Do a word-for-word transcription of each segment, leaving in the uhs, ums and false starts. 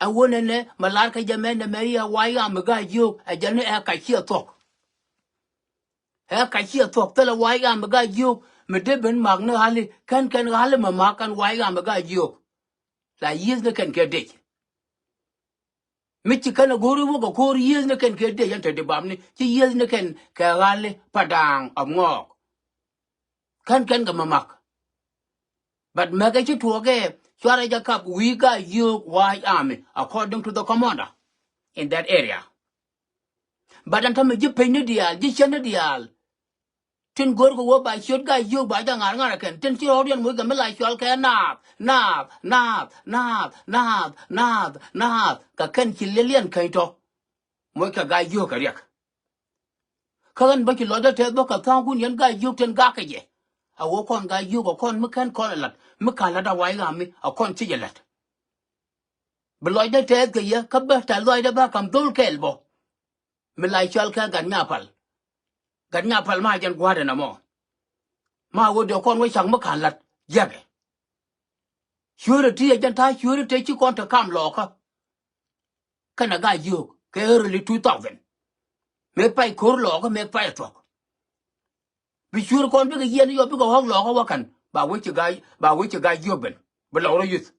Ɛ wä nɛnɛ mɛ lar kɛ jɛ mɛ nɛmɛ i̱ ɛ White Army Gaa Jiök ɛ jɛn ni ɛ kac ciɛ thuɔ̱k. Ɛ kac ciɛ thuɔ̱k thilɛ White Army Gaa Jiök mi dee ben mak ni ɣali kɛn kɛn ɣali mɛ mak kɛn White Army Gaa Jiök. La yiëëth ni kɛn kɛ dec. Mi ci kɛn a go̱o̱ri wä kɛ ko̱o̱r yiëëth ni kɛn kɛ dec ɛn te di bapni ci yiëëth ni kɛn kɛ ɣali Padaŋ ɔp Ŋɔɔk. Kɛn kɛn kɛ mɛ mak. But mɛkɛ ci tuɔɔkɛ cuarɛ jɛ kap wi̱i̱ Gaa Jiök White Army according to the commander in that area. But ɛn tämɛ ji̱ peny ni diaal ji̱ cän ni diaal. Tin go̱o̱rkɛ wä ba ciöt Gaa Jiök ba jɛ ŋa̱r ŋa̱r ɛ kɛn tin ci rɔɔdiɛn moc kɛ mi la cual kɛ naath naath naath naath naath naath naath kɛ kɛn ci liɛliɛn käny tɔ. Moc kɛ Gaa Jiök kɛ riɛk. Kä ɣän bä ci lɔcdä tɛth bä kɛ tha̱a̱ŋkun yɛn Gaa Jiök tin gakɛ jɛ. A wä kɔn Gaa Jiök a kɔn mi kɛn kɔn a la̱t mi ka̱n la̱t a White Army a kɔn ci jɛ la̱t. Bi lɔcdä tɛth kɛ yɛ kä bä tɛth lɔcdä bä ka̱m dhol kɛɛl bä. Mi la cɔal kɛ gat nyapal. Gat nyapal ma jɛn gua̱a̱dɛ nɔmɔ. Ma wä diɛ kɔn wä cak mi ka̱n la̱t jiäkɛ. Cuäärä ti ɛ jɛn ta̱a̱ cuäärä te ci kɔn te kam lɔɔkä. Kɛnɛ Gaa Jiök kɛ early two thousand. Mëë pay ko̱r lɔɔkä mëë pay thuɔ̱k. Bi cuäär kɔn bikɛ yiɛn yɔ bikɛ ɣɔ̱k lɔɔkä wä kɛn ba wec ci Gaa ba wec ci Gaa Jiök ben bi lɔk rɔ yuth.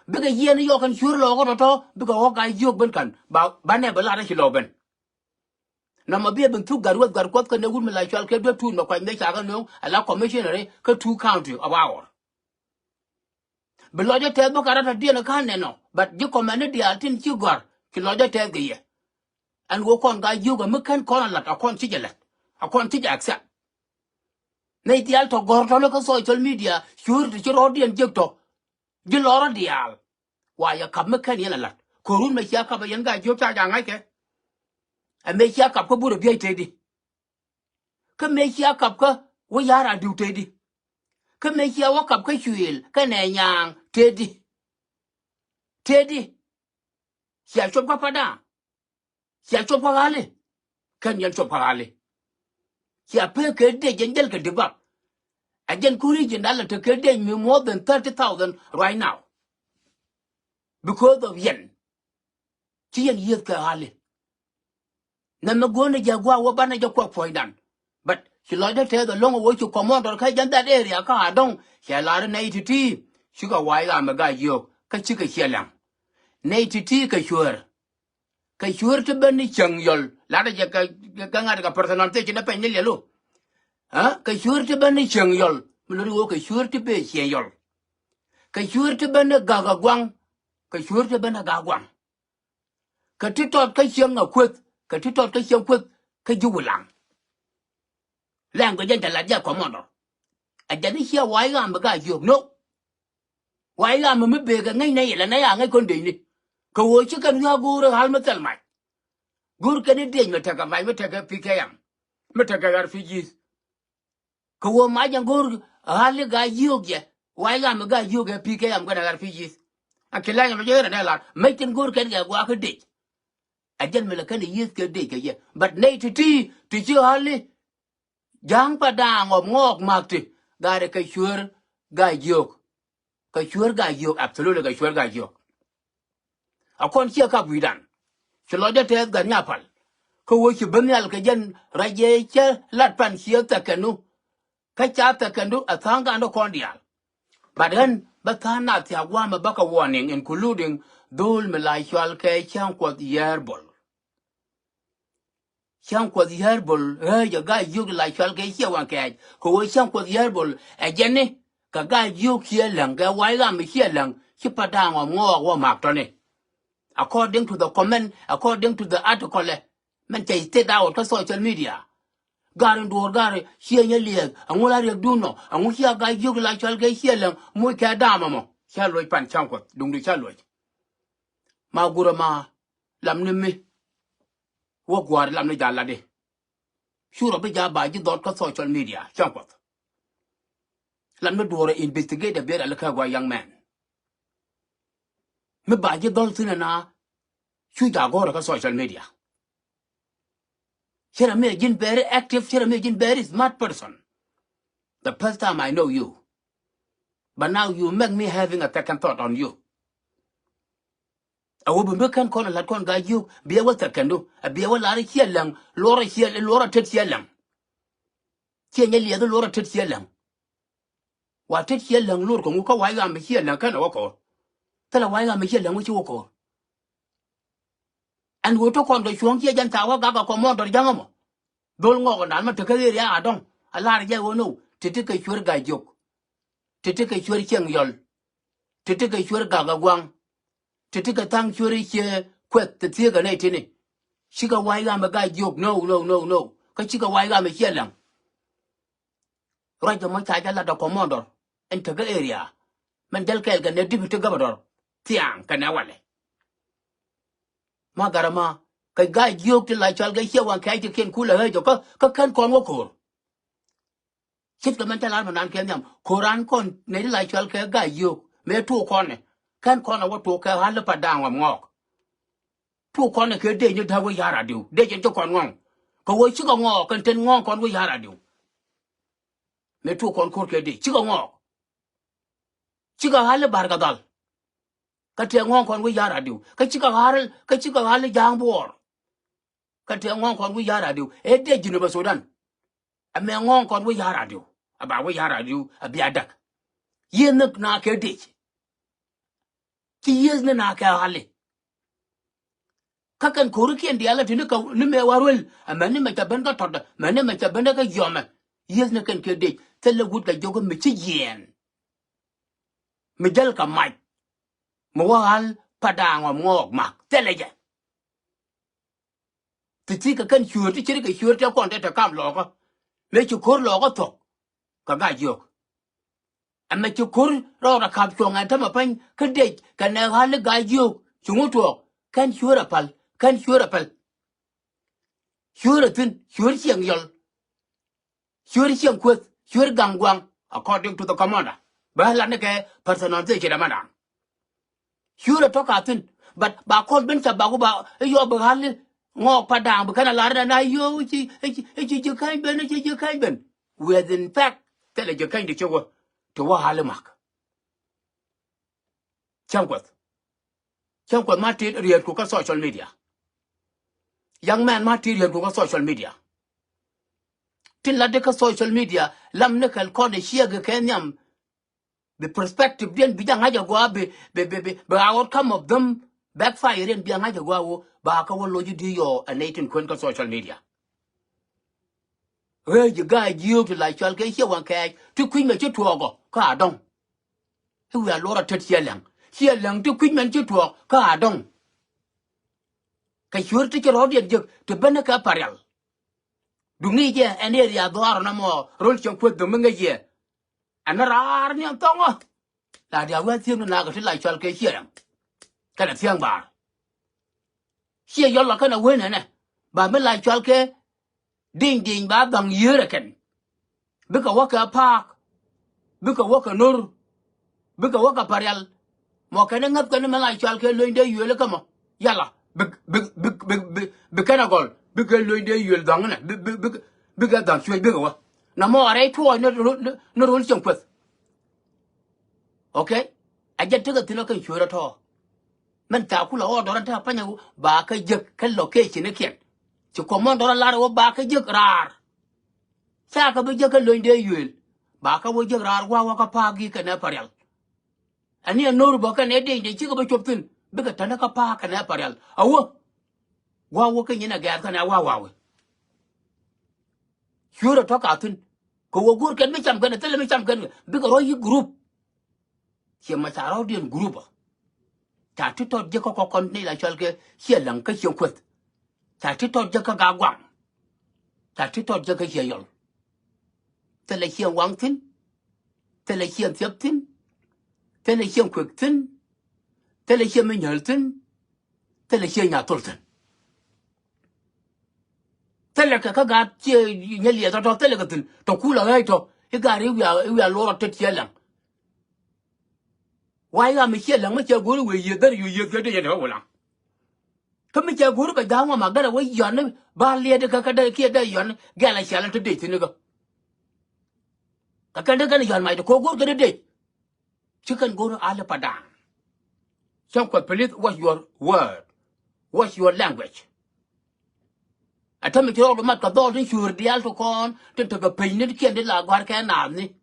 Bikɛ yiɛn yɔ kɛn cuäär lɔɔkä tɔ̱tɔ̱ bikɛ ɣɔ̱k Gaa Jiök ben kɛn ba ba nɛ bi lat rɔ ci lɔɔk ben. Nɔmɔ biɛ bin thuk gat weth gat kuɔth kɛn ɛ wut mi la cual kɛ duet tuut mɛ kuac mëë ca kɛ nööŋ ala commissionary kä two county of our. Bi lɔcdä tɛth bä kɛ rat a diɛn kä nɛnɔ but ji̱ kɔmɛn ni diaal tin ci gɔ̱a̱r ci lɔcdä tɛth kɛ yɛ. Ɛn ɣöö kɔn Gaa Jiök ɛ mi kɛn kɔn a la̱t a kɔn ci jɛ la̱t a kɔn ci jɛ accept. Nɛy diaal tɔ gɔ̱r tɔ̱ ni kä social media cuäär ti ci rɔɔdiɛn jiäk tɔ. Ji̱ lɔrä diaal. Wa yɛ kap mi kɛn yɛn a la̱t ko̱run mɛ cia kap ɛ yɛn Gaa Jiök ca ja̱ ŋa̱ckɛ. Ɛ mëë cia kap kä burɛ biey tëëdi. Kä mëë cia kap kä wä ya̱r a diw tëëdi. Kä mëë cia wä kap kä cuëël kä nɛ nyaaŋ tëëdi. Tëëdi. Cia cop kä Padaŋ. Cia cop kä ɣali. Kɛn yɛn cop kä ɣali. Cia pek kɛ dec jɛn jäl kɛ dibak. A jɛn ku region dal a te kɛ dec mi more than thirty thousand right now. Because of yɛn. Ci yɛn yieth kɛ ɣali. Nɛ mi guɔ̱n ni jɛ gua̱a̱ wä banɛ jɛ kuɔk puɔ̱nydan. But ci lɔcdä tɛth ɛlɔ̱ŋ wä ci commander kä jɛn that area kä Adɔŋ cɛ lar nɛy ti̱ti̱. Cikɛ wa̱a̱ i̱ ɣa̱ mi Gaa Jiök kä cikɛ ciɛ lɛŋ. Nɛy ti̱ti̱ kɛ cuäär. Kɛ cuäär ti ben ni cieŋ yɔl latdä jɛ kɛ ŋa̱t kɛ personal thiec ci nɛ pɛny ni liɛlu. Kɛ cuäär ti ben ni cieŋ yɔl mi lori ɣöö kɛ cuäär ti ben cieŋ yɔl. Kɛ cuäär ti ben ni gak a gua̱ŋ. Kɛ cuäär ti ben ni gak a gua̱ŋ. Kɛ ti tɔt kä cieŋ a kueth kɛ ti tɔt kä cieŋ kueth. Kä ji̱ wi̱laŋ. Lɛŋ kɛ jɛn tɛ lat jɛ kɔmɔndɔ. A jɛn i̱ ciɛ wa̱i̱ ɣam bi Gaa Jiök no̱k. Wa̱i̱ ɣam mi bekɛ ŋäcnɛ ilɛ nɛ ya ŋäc kɔn decni. Kɛ ɣöö ci kɛn wi̱i̱ a go̱o̱r ɣa̱l mi thil mac. Go̱o̱r kɛn i̱ dec mi tekɛ mac mi tekɛ pi̱i̱ kɛ yam mi tekɛ ɣar pi̱i̱ ji̱th. Kɛ ɣöö mac ɛn go̱o̱r ɣa̱l i̱ Gaa Jiök jɛ wa̱i̱ ɣam mi Gaa Jiök ɛ pi̱i̱ kɛ yam kɛnɛ ɣar pi̱i̱ ji̱th. A ki lɛny ɛmɛ jɛ ɣän ɛ lar mec tin go̱o̱r kɛn kɛ gua̱a̱k i̱ dec. A jɛn mi lɛ kɛn i̱ yiëth kɛ dec kɛ yɛ but nɛy ti̱ti̱ ti ci ɣa̱l i̱ Ja̱a̱ŋ pa da̱a̱ŋ ɔp ŋɔɔk ma̱k ti ga̱a̱rɛ kɛ cuäär Gaa Jiök. Kɛ cuäär Gaa Jiök absolutely kɛ cuäär Gaa Jiök. A kɔn ciɛ kap wi̱i̱dan ci lɔcdä tɛth gat nyapal. Kä wee ci ben nhial kɛ jɛn rɛc yee cä lat pan ciɛ thɛkɛnu. Kä ca thɛkɛnu a tha̱a̱ŋ ga̱a̱n dɔ kɔn diaal. But ɣän bä tha̱a̱ŋ na thia̱a̱k gua̱a̱mɛ bä kɛ warning including dho̱o̱l mi la cual kɛ cäŋ kuɔth yɛɛr bol. Cäŋ kuɔth yäär bol ɣääc ɛ Gaa Jiök la cual kɛ ciɛ waŋ kɛɛc kɛ ɣöö cäŋ kuɔth yäär bol ɛ jɛn ni kɛ Gaa Jiök ciɛ läŋ kɛ wa̱i̱ ɣam mi ciɛ läŋ ci pa da̱a̱ŋ ɔm ŋɔɔk wä ma̱a̱k tɔ̱ni. According to the comment, according to the article ɛ mɛn cɛ state out kä social media. Ga̱r in duɔ̱ɔ̱r ga̱r ciɛ nyɛ liɛɛth ɛŋu la riɛkdun nɔ ɛŋu ciɛ Gaa Jiök la cual kɛ ciɛ läŋ moc kɛ da̱a̱m ɛmɔ. Cä loc pan cäŋ kuɔth duŋdu cä loc. Ma gurɛ ma lam ni mi. Wä gua̱a̱r lam ni ja̱ latdi. Cu rɔ bi ja̱ ba ji̱ dhɔt kä social media cäŋ kuɔth. Lam ni duɔ̱ɔ̱r investigate a biɛt a li kä gua young man. Mi ba ji̱ dhɔl thi̱n ɛna cu ja̱ gɔ̱rɛ kä social media. Cɛ rɛ mi a ji̱n very active, cɛ rɛ mi a ji̱n very smart person. The first time I know you. But now you make me having a second thought on you. Ɛ wä bi mi kɛn kɔn ɛ la̱t kɔn Gaa-jiök, biɛ wä thɛk kɛn du, ɛ biɛ wä lar ciɛ läŋ, luɔrɛ ciɛ, luɔrɛ tet ciɛ läŋ. Ciɛ nyɛ liɛth luɔrɛ tet ciɛ läŋ. Wa tet ciɛ läŋ luɔr kɛ ŋu kä wa̱i̱ ɣam mi ciɛ läŋ kɛn ɛ wä ko̱r. Thilɛ wa̱i̱ ɣam mi ciɛ läŋ wä ci wä ko̱r. Ɛn ɣöö te kɔn kɛ cuɔ̱ŋ ciɛ jɛn thaak wä gak kɛ kɔmɔndɔr ja̱ŋ ɛmɔ. Dhol ŋɔk ɛnan mɛ tekɛ ɣeer ya adɔ̱ŋ. A lar jɛ ɣöö now, te tekɛ cuer Gaa-jiök. Te tekɛ cuer cieŋ yɔl. Te tekɛ cuer gak ɛ gua̱ŋ. Te tekɛ tha̱a̱ŋ cuer i̱ ciɛ kuɛth te thieek ɛ nɛy tini. Cikɛ wa̱i̱ ɣam ɛ Gaa-jiök, no, no, no, no. Kä cikɛ wa̱i̱ ɣam ɛ ciɛ läŋ. Ruac ɛmɔ ca jɛ lat ɛ kɔmɔndɔr ɛn tekä area. Mɛn jäl kɛɛl kɛ nɛ deputy governor thiaŋ kɛ nɛ walɛ. Ma garɛ ma kɛ Gaa-jiök ti la cɔal kɛ ciɛ waŋ kɛɛc ti kiɛn kulɛ ɣäc ɔ kä, kä kɛn kɔn wä ko̱r. Ce̱tkɛ mɛn ca lar mɛ nan kɛ nhiam ko̱ran kɔn nɛ ti la cɔal kɛ Gaa-jiök mëë tuɔɔk kɔn ɛ. Kɛn kɔn ɛ wä tuɔɔk kɛ ɣa̱l i̱ pa da̱a̱ŋ ɣɔm ŋɔɔk. Tuɔɔk kɔn ɛ kɛ dec ni da̱k wä ya̱r adiw, dec ɛn ci kɔn ŋɔŋ. Kɛ wä cikɛ ŋɔɔk kɛn ten ŋɔŋ kɔn wä ya̱r adiw. Mëë tuɔɔk kɔn ko̱r kɛ dec cikɛ ŋɔɔk. Cikɛ ɣa̱l i̱ Barkadhal. Kä tëë ŋɔ̱ɔ̱ŋ kɔn wi̱c ya̱r adiw. Kä cikɛ ɣa̱l, kä cikɛ ɣa̱l i̱ Ja̱a̱ŋ Buɔɔr. Kä tëë ŋɔ̱ɔ̱ŋ kɔn wi̱c ya̱r adiw. Ëë dec Jinub Sudan. Ɛmɛ ŋɔ̱ɔ̱ŋ kɔn wi̱c ya̱r adiw. A ba wi̱c ya̱r adiw a bia däk. Yieth ni na kɛ dec. Ci yieth ni na kɛ ɣali. Kä kɛn ko̱rikiɛn diaal a tini kɛ ni mɛ war wël. Amäni mɛ ca ben kä tɔt, amäni mɛ ca ben kä jiɔmɛ. Yieth ni kɛn kɛ dec thilɛ wut kɛ jiök mi ci jiɛɛn. Mi jäl kɛ mac. Mi wä ɣal pa da̱a̱ŋ ɔ ŋɔɔk mak thilɛ jɛ. Ti ti kɛ kɛn cueer ti ci ri kɛ cueer tɛ kɔn tɛ te kam lɔɔkä. Mëë ci ko̱r lɔɔkä thuɔ̱k kɛ Gaa-jiök. Ɛmɛ ci ko̱r rɔɔdɛ ka̱p cuɔ̱ŋ ɛn tämɛ pany kä dec kɛ nɛ ɣa̱l i̱ Gaa-jiök. Cuŋä tuɔɔk kɛn cueer ɛ päl, kɛn cueer ɛ päl. Cueer ɛ thi̱n, cueer cieŋ yɔl. Cueer cieŋ kueth, cueer gaŋ guaŋ, according to the commander. Bä lat ni kɛ personalization ɛmɛ da̱a̱ŋ. Cueer ɛ tɔ̱ ka thi̱n, but ba kɔn ben ca bak wä ba i̱ yɔɔk bi ɣa̱l i̱ ŋɔɔk pa da̱a̱ŋ bi kɛn a lar inɛ na yio̱o̱k i̱ ci, i̱ ci, i̱ ci ji̱ käny ben, i̱ ci ji̱ käny ben. Within fact thilɛ ji̱ käny ti ci wä ti wä ɣa̱l i̱ mak. Cäŋ kuɛth. Cäŋ kuɛth ma tit rietku kä social media. Young man ma tit rietku kä social media. Tin latdi kä social media lam ni kɛl kɔn i̱ ciek i̱ kɛ nhiam. Bi perspective diɛn bi jaŋ ŋa̱c a gua bi, bi, bi, bi, bi outcome of them backfire diɛn bi a ŋa̱c a gua wo ba kä wä loc i̱ di yɔ ɛ nɛy tin kuɛn kä social media. Ɣee ji̱ Gaa-jiök ti la cual kɛ ciɛ waŋ kɛɛc ti kui̱ny mɛ ci tuɔɔk ɔ kä a dɔ̱ŋ. I̱ wiaa luɔr a tet ciɛ läŋ. Ciɛ läŋ ti kui̱ny mɛn ci tuɔɔk kä a dɔ̱ŋ. Kɛ cueer ti ci rɔ̱ɔ̱diɛn jek ti ben ni kɛ parial. Duŋ ŋi̱i̱c jɛ ɛn area dhuaar ɔ namɔ ro̱l cieŋ kueth duŋ mi ŋäc yɛ. Ɛn ni raar ni ɛn thɔŋä. La diaal wee thiëëŋ ni nakä ti la cual kɛ ciɛ läŋ. Kɛnɛ thiëëŋ baar. Ciɛ yɔl lɔ kɛnɛ wen ɛnɛ ba mi la cual kɛ di̱ny di̱ny ba dhaŋ yiëër ɛ kɛn. Bikɛ wä kɛ paak. Bikɛ wä kɛ no̱r. Bikɛ wä kɛ parial. Mɔ kɛn i̱ ŋäth kɛn i̱ mɛ la cual kɛ luenydɛ yuël ikä mɔ yala bi, bi, bi, bi, bi, bi kɛn a gɔl bikɛ luenydɛ yuël dhaŋ inɛ bi, bi, bi, bikɛ dhaŋ cuec bikɛ wä. Na mɔ a rɛy tuɔɔc ni, ni, ni ro̱l cieŋ kueth. Okay. A jɛ tekɛ thi̱n ɔ kɛn cueerä tɔ̱. Mɛn thaak kulɛ ɣɔɔdɔrä te a panyɛ wä ba kä jek kä location ikiɛn. Ci kɔmɔndɔrä lar wä ba kä jek raar. Ca kɛ bi jek kä lony dee yuëël ba kä wä jek raar gua̱a̱k wä kä pa̱a̱k gi̱i̱k kɛnɛ parial. Ɛn ni ɛ no̱r bä kɛnɛ dec dec cikɛ bi cop thi̱n bikɛ täni kä pa̱a̱k kɛnɛ parial a wä. Gua̱a̱k wä kä nyin ɛ gɛɛth kɛnɛ wa̱wa̱wi. Cueerä tɔ̱ ka thi̱n. Kɛ wä go̱o̱r kɛn mi cam kɛn thilɛ mi cam kɛn bikɛ rɔ̱ yi group. Ciɛ ma ca rɔ̱diɛn group ɔ. Ca ti tɔt jek kä kɔkɔn ni la cɔl kɛ ciɛ läŋ kä ciɛ kueth. Ca ti tɔt jek kä Gaa Guaŋ. Ca ti tɔt jek kä ciɛ yɔl. Thilɛ ciɛ waŋ thi̱n. Thilɛ ciɛ thiep thi̱n. Thilɛ ciɛ kuek thi̱n. Thilɛ ciɛ mi nyäl thi̱n. Thilɛ ciɛ nya thol thi̱n. Thilɛ kɛ kä gaat ciɛ nyɛ liɛth tɔ̱tɔ̱ thilɛ kɛ thi̱n tɔ kulɛ ɣäc tɔ i̱ gaat i̱ wiaa i̱ wiaa luɔrɔ tet ciɛ läŋ. Wa̱i̱ ɣam mi ciɛ läŋ mi ciɛ go̱o̱ri wëë yiëth dhän yu yiëth kɛ dee yɛn tɛ wä wä laŋ. Kä mi cɛ go̱o̱ri bɛ ja̱a̱ŋ wä mak derɛ wä yɔ̱n ni ba liɛt kä kä dee kiɛ dee yɔ̱n ni gɛl a cial in te dec thi̱n ikä. Kɛ kɛn dee kɛn yɔ̱n mac ti ko̱ go̱o̱r kɛ dee dec. Ci kɛn go̱o̱r a lɛ pa da̱a̱ŋ. Cäŋ Kuɔth, please watch your word. Watch your language. A tämɛ ci rɔɔdu mat kɛ dhɔl tin cuur diaal ti kɔn tin tekɛ peny ni kiɛn ti la gɔ̱a̱r kɛ naath ni.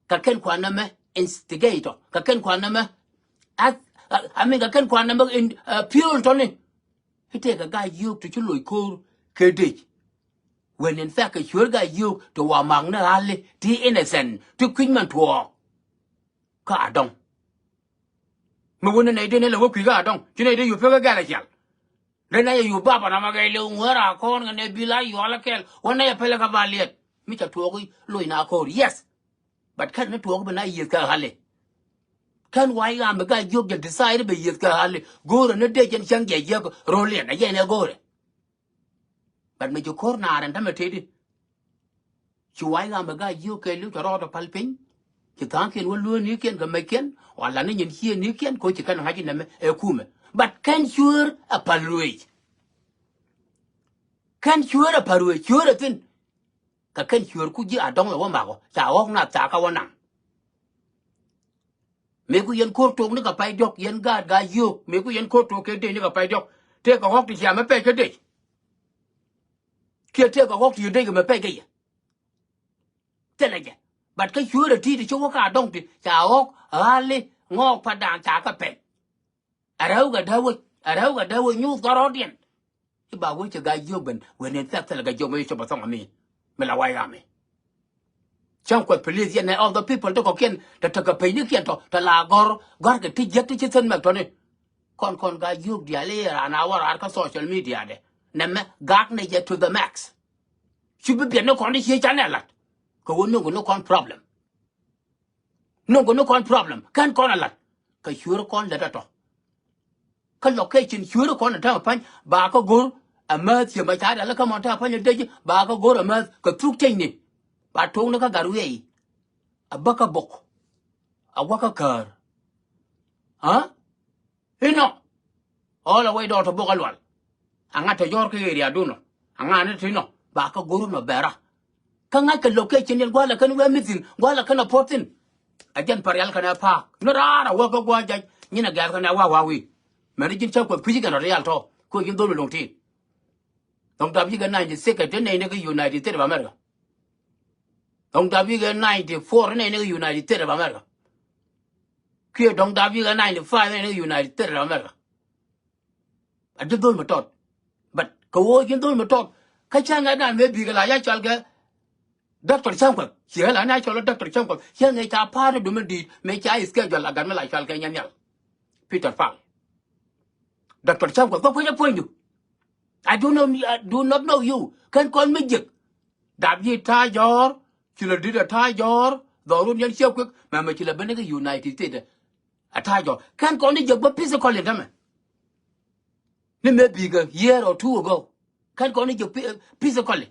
Kɛ kɛn kuan nɛmɛ instigator, kɛ kɛn kuan nɛmɛ, I mean, kɛ kɛn kuan nɛmɛ in, uh, fuel tɔni. I̱ tëëkɛ Gaa-jiök ti ci loc ko̱o̱r kɛ dec. When in fact kɛ cuer Gaa-jiök ti wa mak ni ɣali ti innocent ti kui̱c mɛn tuɔɔk. Kä Adɔŋ. Mi wä ni nɛy dee ni lɛ wä kui̱ kä Adɔŋ ci nɛy dee yup pek kä gɛl a cial. Dee nɛy a yup baba na ma gɛy liw ŋuɛɛr a kɔn kɛ nɛy bi la yual a kɛl wä nɛy a pɛlɛ kä ba liɛt. Mi ca tuɔɔk i̱ loc na ko̱o̱r, yes. But kɛn ni tuɔɔk bi na yiëth kɛ ɣali. Kɛn wa̱i̱ ɣam bi Gaa-jiök jɛ decide bɛ yiëth kɛ ɣali. Go̱o̱rɛ ni dee jɛn cäŋ jɛ jiäk ro̱l liɛt a jɛn ɛ go̱o̱rɛ. But mi ci ko̱r naar ɛn tämɛ tëëdi. Ci wa̱i̱ ɣam ɛ Gaa-jiök kɛɛliw cɛ rɔɔdɛ päl piny. Ci tha̱a̱ŋkiɛn wä lueenikiɛn kɛ mɛckiɛn wala ni nyin ciëënikiɛn ko̱ ci kɛn ŋa̱c inɛmɛ ɛ kumɛ. But kɛn cueer ɛ päl ruëëc. Kɛn cueer ɛ päl ruëëc, cueer ɛ thi̱n. Kɛ kɛn cueer ku ji̱ Adɔŋ ɛ wä makɔ ca ɣɔ̱k nath ca kä wä naŋ. Mëë ku yɛn ko̱r tok ni kɛ pay diɔ̱k, yɛn gaat Gaa-jiök, mëë ku yɛn ko̱r tok kɛ dec ni kɛ pay diɔ̱k. Tëëkɛ ɣɔ̱k ti cia mɛ pɛc kä dec. Kiɛ tëëkɛ ɣɔ̱k ti yɛ dec kɛ mɛ pɛc kä yɛ. Thilɛ jɛ. But kä cueer ɛ ti̱i̱t ti ci wä ka Adɔŋ ti ca ɣɔ̱k ɣali ŋɔɔk pa daaŋ ca kɛ pɛc. A rɛw kɛ dee wec, a rɛw kɛ dee wec nyuuth kɔrɔɔdiɛn. I̱ ba wec cɛ Gaa-jiök ben wen in thɛk thilɛ Gaa-jiök mi ci bä thɔŋ ami. Mi la wa̱i̱ ɣami. Cäŋ Kuɔth, please, yɛn ɛ all the people ti kɔkiɛn tɔ tekɛ pecnikiɛn tɔ tɔ la gɔ̱r gɔ̱r kɛ ti jiäk ti ci thil mɛk tɔni. Kɔn kɔn Gaa-jiök diaal i̱ raan a wä raar kä social media dɛ. Nɛmɛ gak ni jɛ to the max. Cu bi biɛt ni kɔn i̱ cie canɛ lat. Kɛ ɣöö nöŋkɛ ni kɔn problem. Nöŋkɛ ni kɔn problem kɛn kɔn a lat. Kɛ cueer kɔn lät a tɔ. Kä location cueeri kɔn a täämɛ pa̱ny ba kä go̱r a määth ciɛ ma ca rial kä mɔn täämɛ pa̱ny a dec ba kä go̱r a määth kɛ thuk tiecni. Ba to̱o̱kni kä gat wiɛy a bä kä bok a wä kä käär. Aa inɔ ɔɔl a wec dɔɔr tɔ bok a lual. A ŋa̱t tɔ jɔ̱ɔ̱r kä area dunɔ a ŋa̱t ni ti nɔ ba kä go̱r nɔ bɛra. Kä ŋa̱ckɛ location yɛn gua̱a̱lɛ kɛn wee mithin gua̱a̱lɛ kɛn a puɔ̱thin. A jɛn pa rial kɛn a paak ni raar a wä kä gua̱a̱ jac nyin a gɛ̈th kɛn a wa̱a̱ wa̱a̱ wi̱i̱. Mɛn ji̱n cä kuɛth kui̱ci kɛn rɔ rial tɔ̱ kuɛ ji̱n dhol mi luŋ ti. Dhɔŋ dap yikɛ ninety six kɛ ti nɛy ni kä United States of America. Dhɔŋ dap yikɛ ninety four ni nɛy ni kä United States of America. Kiɛ dhɔŋ dap yikɛ ninety five ni nɛy ni kä United States of America. A ji̱ dhol mi tɔt. But kɛ ɣöö ji̱n dhol mi tɔt kä cäŋɛ dan mëë bikɛ la ya cɔal kɛ Doctor Cäŋ Kuɛth. Ciɛ la ni a cɔl Doctor Cäŋ Kuɛth ciɛ ŋɛ ca pa̱a̱r ni dumi di̱i̱t mëë ca schedule a gat mi la cɔal kɛ nyɛ nhial. Peter Pal. Doctor Cäŋ Kuɛth kä kuecä puɔ̱nydu. I do not, I do not know you. Kɛn kɔn mi jiɛk. Dap yi ta̱a̱ jɔ̱ɔ̱r ci lɛ di̱t a ta̱a̱ jɔ̱ɔ̱r. Dhɔrun yɛn ciɛ kuek mɛmɛ ci lɛ ben ni kä United States. A ta̱a̱ jɔ̱ɔ̱r kɛn kɔn ni jiɛk bä physically tämɛ. Ni mëë bikɛ year or two ago. Kɛn kɔn ni jiɛk phy-, physically.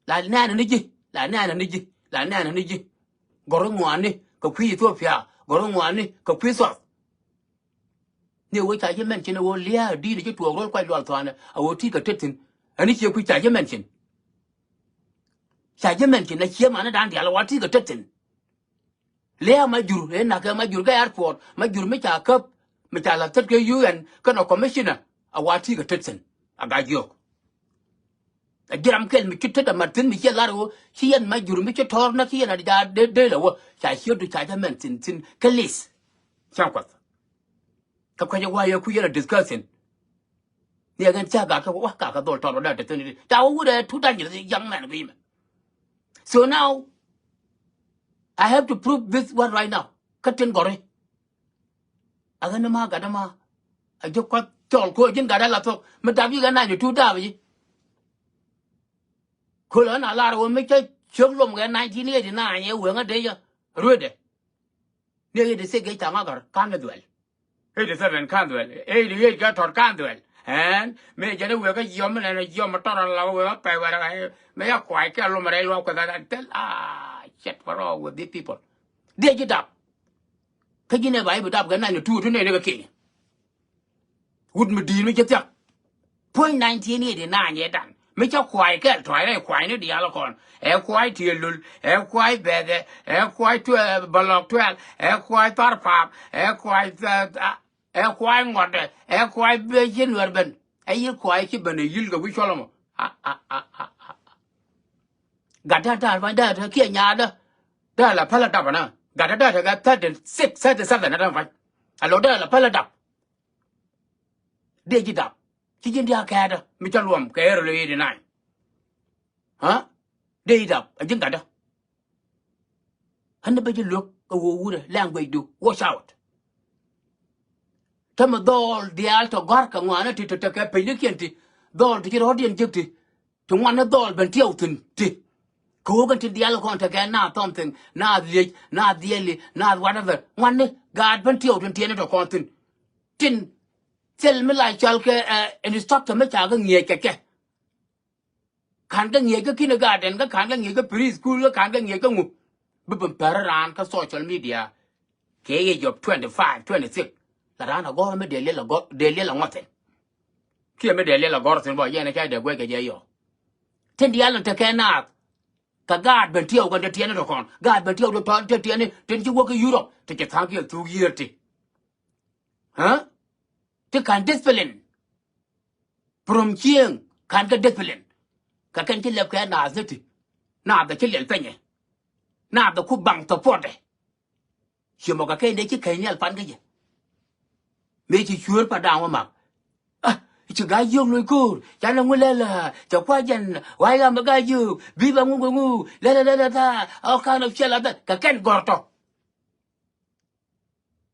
La nɛɛnɛ ni ji̱, la nɛɛnɛ ni ji̱, la nɛɛnɛ ni ji̱. Gɔ̱r ŋuani kɛ kui̱ Ethiopia, gɔ̱r ŋuani kɛ kui̱ South. Ni wee ca ji̱ mɛn cin a wee lia̱a̱ di̱i̱t a ji̱ tuɔɔk ro̱l kuac lual thua̱a̱nɛ a wee ti̱i̱ kɛ tet thi̱n. Ɛn i̱ cie kui̱ ca ji̱ mɛn cin. Ca ji̱ mɛn cin a cie mani da̱a̱n diaal a wa ti̱i̱ kɛ tet thi̱n. Lia̱a̱ ma jur ëë na̱kɛ ma jur kɛ airport ma jur mi ca käp mi ca la̱th tet kɛ U N kɛnɛ commissioner a wa ti̱i̱ kɛ tet thi̱n. A Gaa-jiök. A ji̱ ram kɛl mi ci tet a mat thi̱n mi ciɛ lar ɣöö ci yɛn ma jur mi ci tɔ̱r näk ci yɛn a di ca dee dee lɛ wä ca ciötdu ca jɛ mɛn thi̱n thi̱n kä li̱th. Cäŋ Kuɛth. Kä kuecä gua̱a̱c yɛ kui̱ yɛn a discussion. Ni a ɣän ca gak kä wä gak kä dhol tɔr wä dee te thi̱n ti ca wä wut ɛ tut da̱ny young man gui̱i̱mɛ. So now I have to prove this one right now. Kä tin gɔri. A ɣän ni ma gat ma a ji̱ kuath cɔl ko̱ ji̱n gat a la thok mi dap yik a ninety two dap ji̱. Köl ɣän a lar wä mi cä ciök lom kɛ nineteen eighty nine ɛ weŋä dee yä ruetdɛ. Ni eighty six ɛ ca ŋa gɔr ka̱n ni dhuɛl. Eighty seven ka̱n dhuɛl, eighty eight kɛ tɔt ka̱n dhuɛl. Ɛn mëë jɛn i̱ wëë kä jiɔm mi nɛn jiɔm mi tɔt ala wëë kä pɛy wɛrɛ kä mëë ya kuay kɛ lom rɛy luak kueth ɛ thil a cɛt pärɔ with these people. Diɛ ji̱ dap. Kä ji̱ nɛ ba i̱ bi dap kɛ ninety two ti nɛy ni kɛ Kenya. Wut mi di̱i̱t mi ci thia̱k. Puɔ̱ny nineteen eighty nine yɛ dan. Mi cä kuay kɛl tuay rɛy kuay ni diaal kɔn. Ɛ kuay tielul, ɛ kuay bɛthɛ, ɛ kuay tuɛ bɛlɔk tuɛl, ɛ kuay thar pap, ɛ kuay ɛ kuay ŋɔtdɛ, ɛ kuay bɛ ci nuɛr ben. Ɛ yi kuay ci ben ɛ yil kɛ wi̱c cɔl ɛmɔ. Gatdä da̱a̱r pa̱ny da̱a̱r kiɛ nyaatdä. Da̱a̱r la päl a dap ɛnä. Gatdä da̱a̱r tekɛ thirty six, thirty seven a da̱a̱r pa̱ny. A lo̱ da̱a̱r la päl a dap. Dee ji̱ dap. Ci ji̱n diaal kɛɛtdä mi cä luɔm kɛ ɣer lo̱ eighty nine. Dee ji̱ dap a ji̱n gatdä. Ɣän ni bä ji̱ luäk kɛ ɣöö wurɛ language du, watch out. Tämɛ dhɔɔl diaal tɔ gɔ̱a̱r kɛ ŋɔaanä ti tɔ tekɛ pecnikiɛn ti dhɔɔl ti ci rɔ̱diɛn jek ti. Ti ŋuan ni dhɔɔl ben tiɛw thi̱n ti. Kɛ ɣöö kɛn ti diaal kɔn tekɛ na something, na liec, na dhiɛli, na whatever. Ŋuan ni gaat ben tiɛw thi̱n tiɛni tɔ kɔn thi̱n. Tin thil mi la cɔal kɛ instructor mi ca kɛ ŋi̱eec kɛ kɛ. Ka̱n kä ŋi̱eec kä kindergarten, kä ka̱n kä ŋi̱eec kä pre school, kä ka̱n kä ŋi̱eec kä ŋu. Bi ben pär raan kä social media. Kɛ age of twenty five, twenty six. La raan a gɔ̱r mi dee liɛl a gɔ̱r, dee liɛl a ŋuɔth thi̱n. Kiɛ mi dee liɛl a gɔ̱r thi̱n bä yɛn a ca dee guɛc kɛ jɛ yɔ. Tin diaal ni tekɛ naath. Kɛ gaat ben tiɛw kɔn te tiɛni tɔ kɔn. Gaat ben tiɛw te tɔ te tiɛni tin ci wä kä Europe. Ti ci tha̱a̱ŋ kiɛ thuk yiër ti. Ti ka̱n discipline. From cieŋ ka̱n kä discipline. Kɛ kɛn ci lɛp kɛ naath ni ti. Naath ci liɛl pɛnyɛ. Naath ku baŋ thɔ puɔtɛ. Ciɛ mɔ kɛ kɛn dee ci kɛn nhial pan kä jɛ. Mëë ci cueer pa da̱a̱ŋ wä mak. Ci Gaa-jiök lo̱c ko̱o̱r canɛ ŋu lɛl. Cɛ kua̱ jɛn wa̱i̱ ɣam ɛ Gaa-jiök bi bɛ ŋu kɛ ŋu lɛl lɛl lɛl. All kind of shit like that kɛ kɛn gɔ̱r tɔ.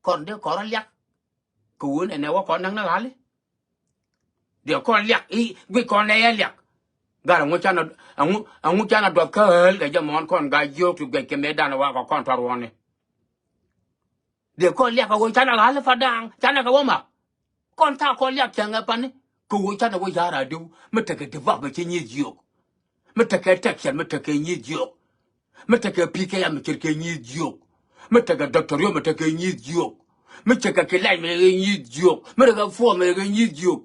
Kɔn dee kɔn rɔ liak. Kɛ ɣöö nɛnɛ wä kɔn näk ni ɣali. Dee kɔn liak i̱ guic kɔn nɛy ɛ liak. Gat ɛŋu canɛ, ɛŋu, ɛŋu canɛ duɔth kä ɣäl kɛ jɛ mɔɔn kɔn Gaa-jiök ti guic kɛ mëëdan ɛ wakɔ kɔn tɔ̱ ruɔ̱ɔ̱ni. Dee kɔn liak kɛ ɣöö canɛ ɣali pa da̱a̱ŋ canɛ kɛ wä mak. Kɔn thaak kɔn liak cäŋ ɛ pani kɛ ɣöö canɛ wä ya̱r a diw mi tekɛ develop mi ci nyieth jiök. Mi tekɛ tɛk cɛn mi tekɛ nyieth jiök. Mi tekɛ P K M mi ce̱tkɛ nyieth jiök. Mi tekɛ doctor yom mi tekɛ nyieth jiök. Mi ce̱tkɛ kilac mi tekɛ nyieth jiök. Mi tekɛ form mi tekɛ nyieth jiök.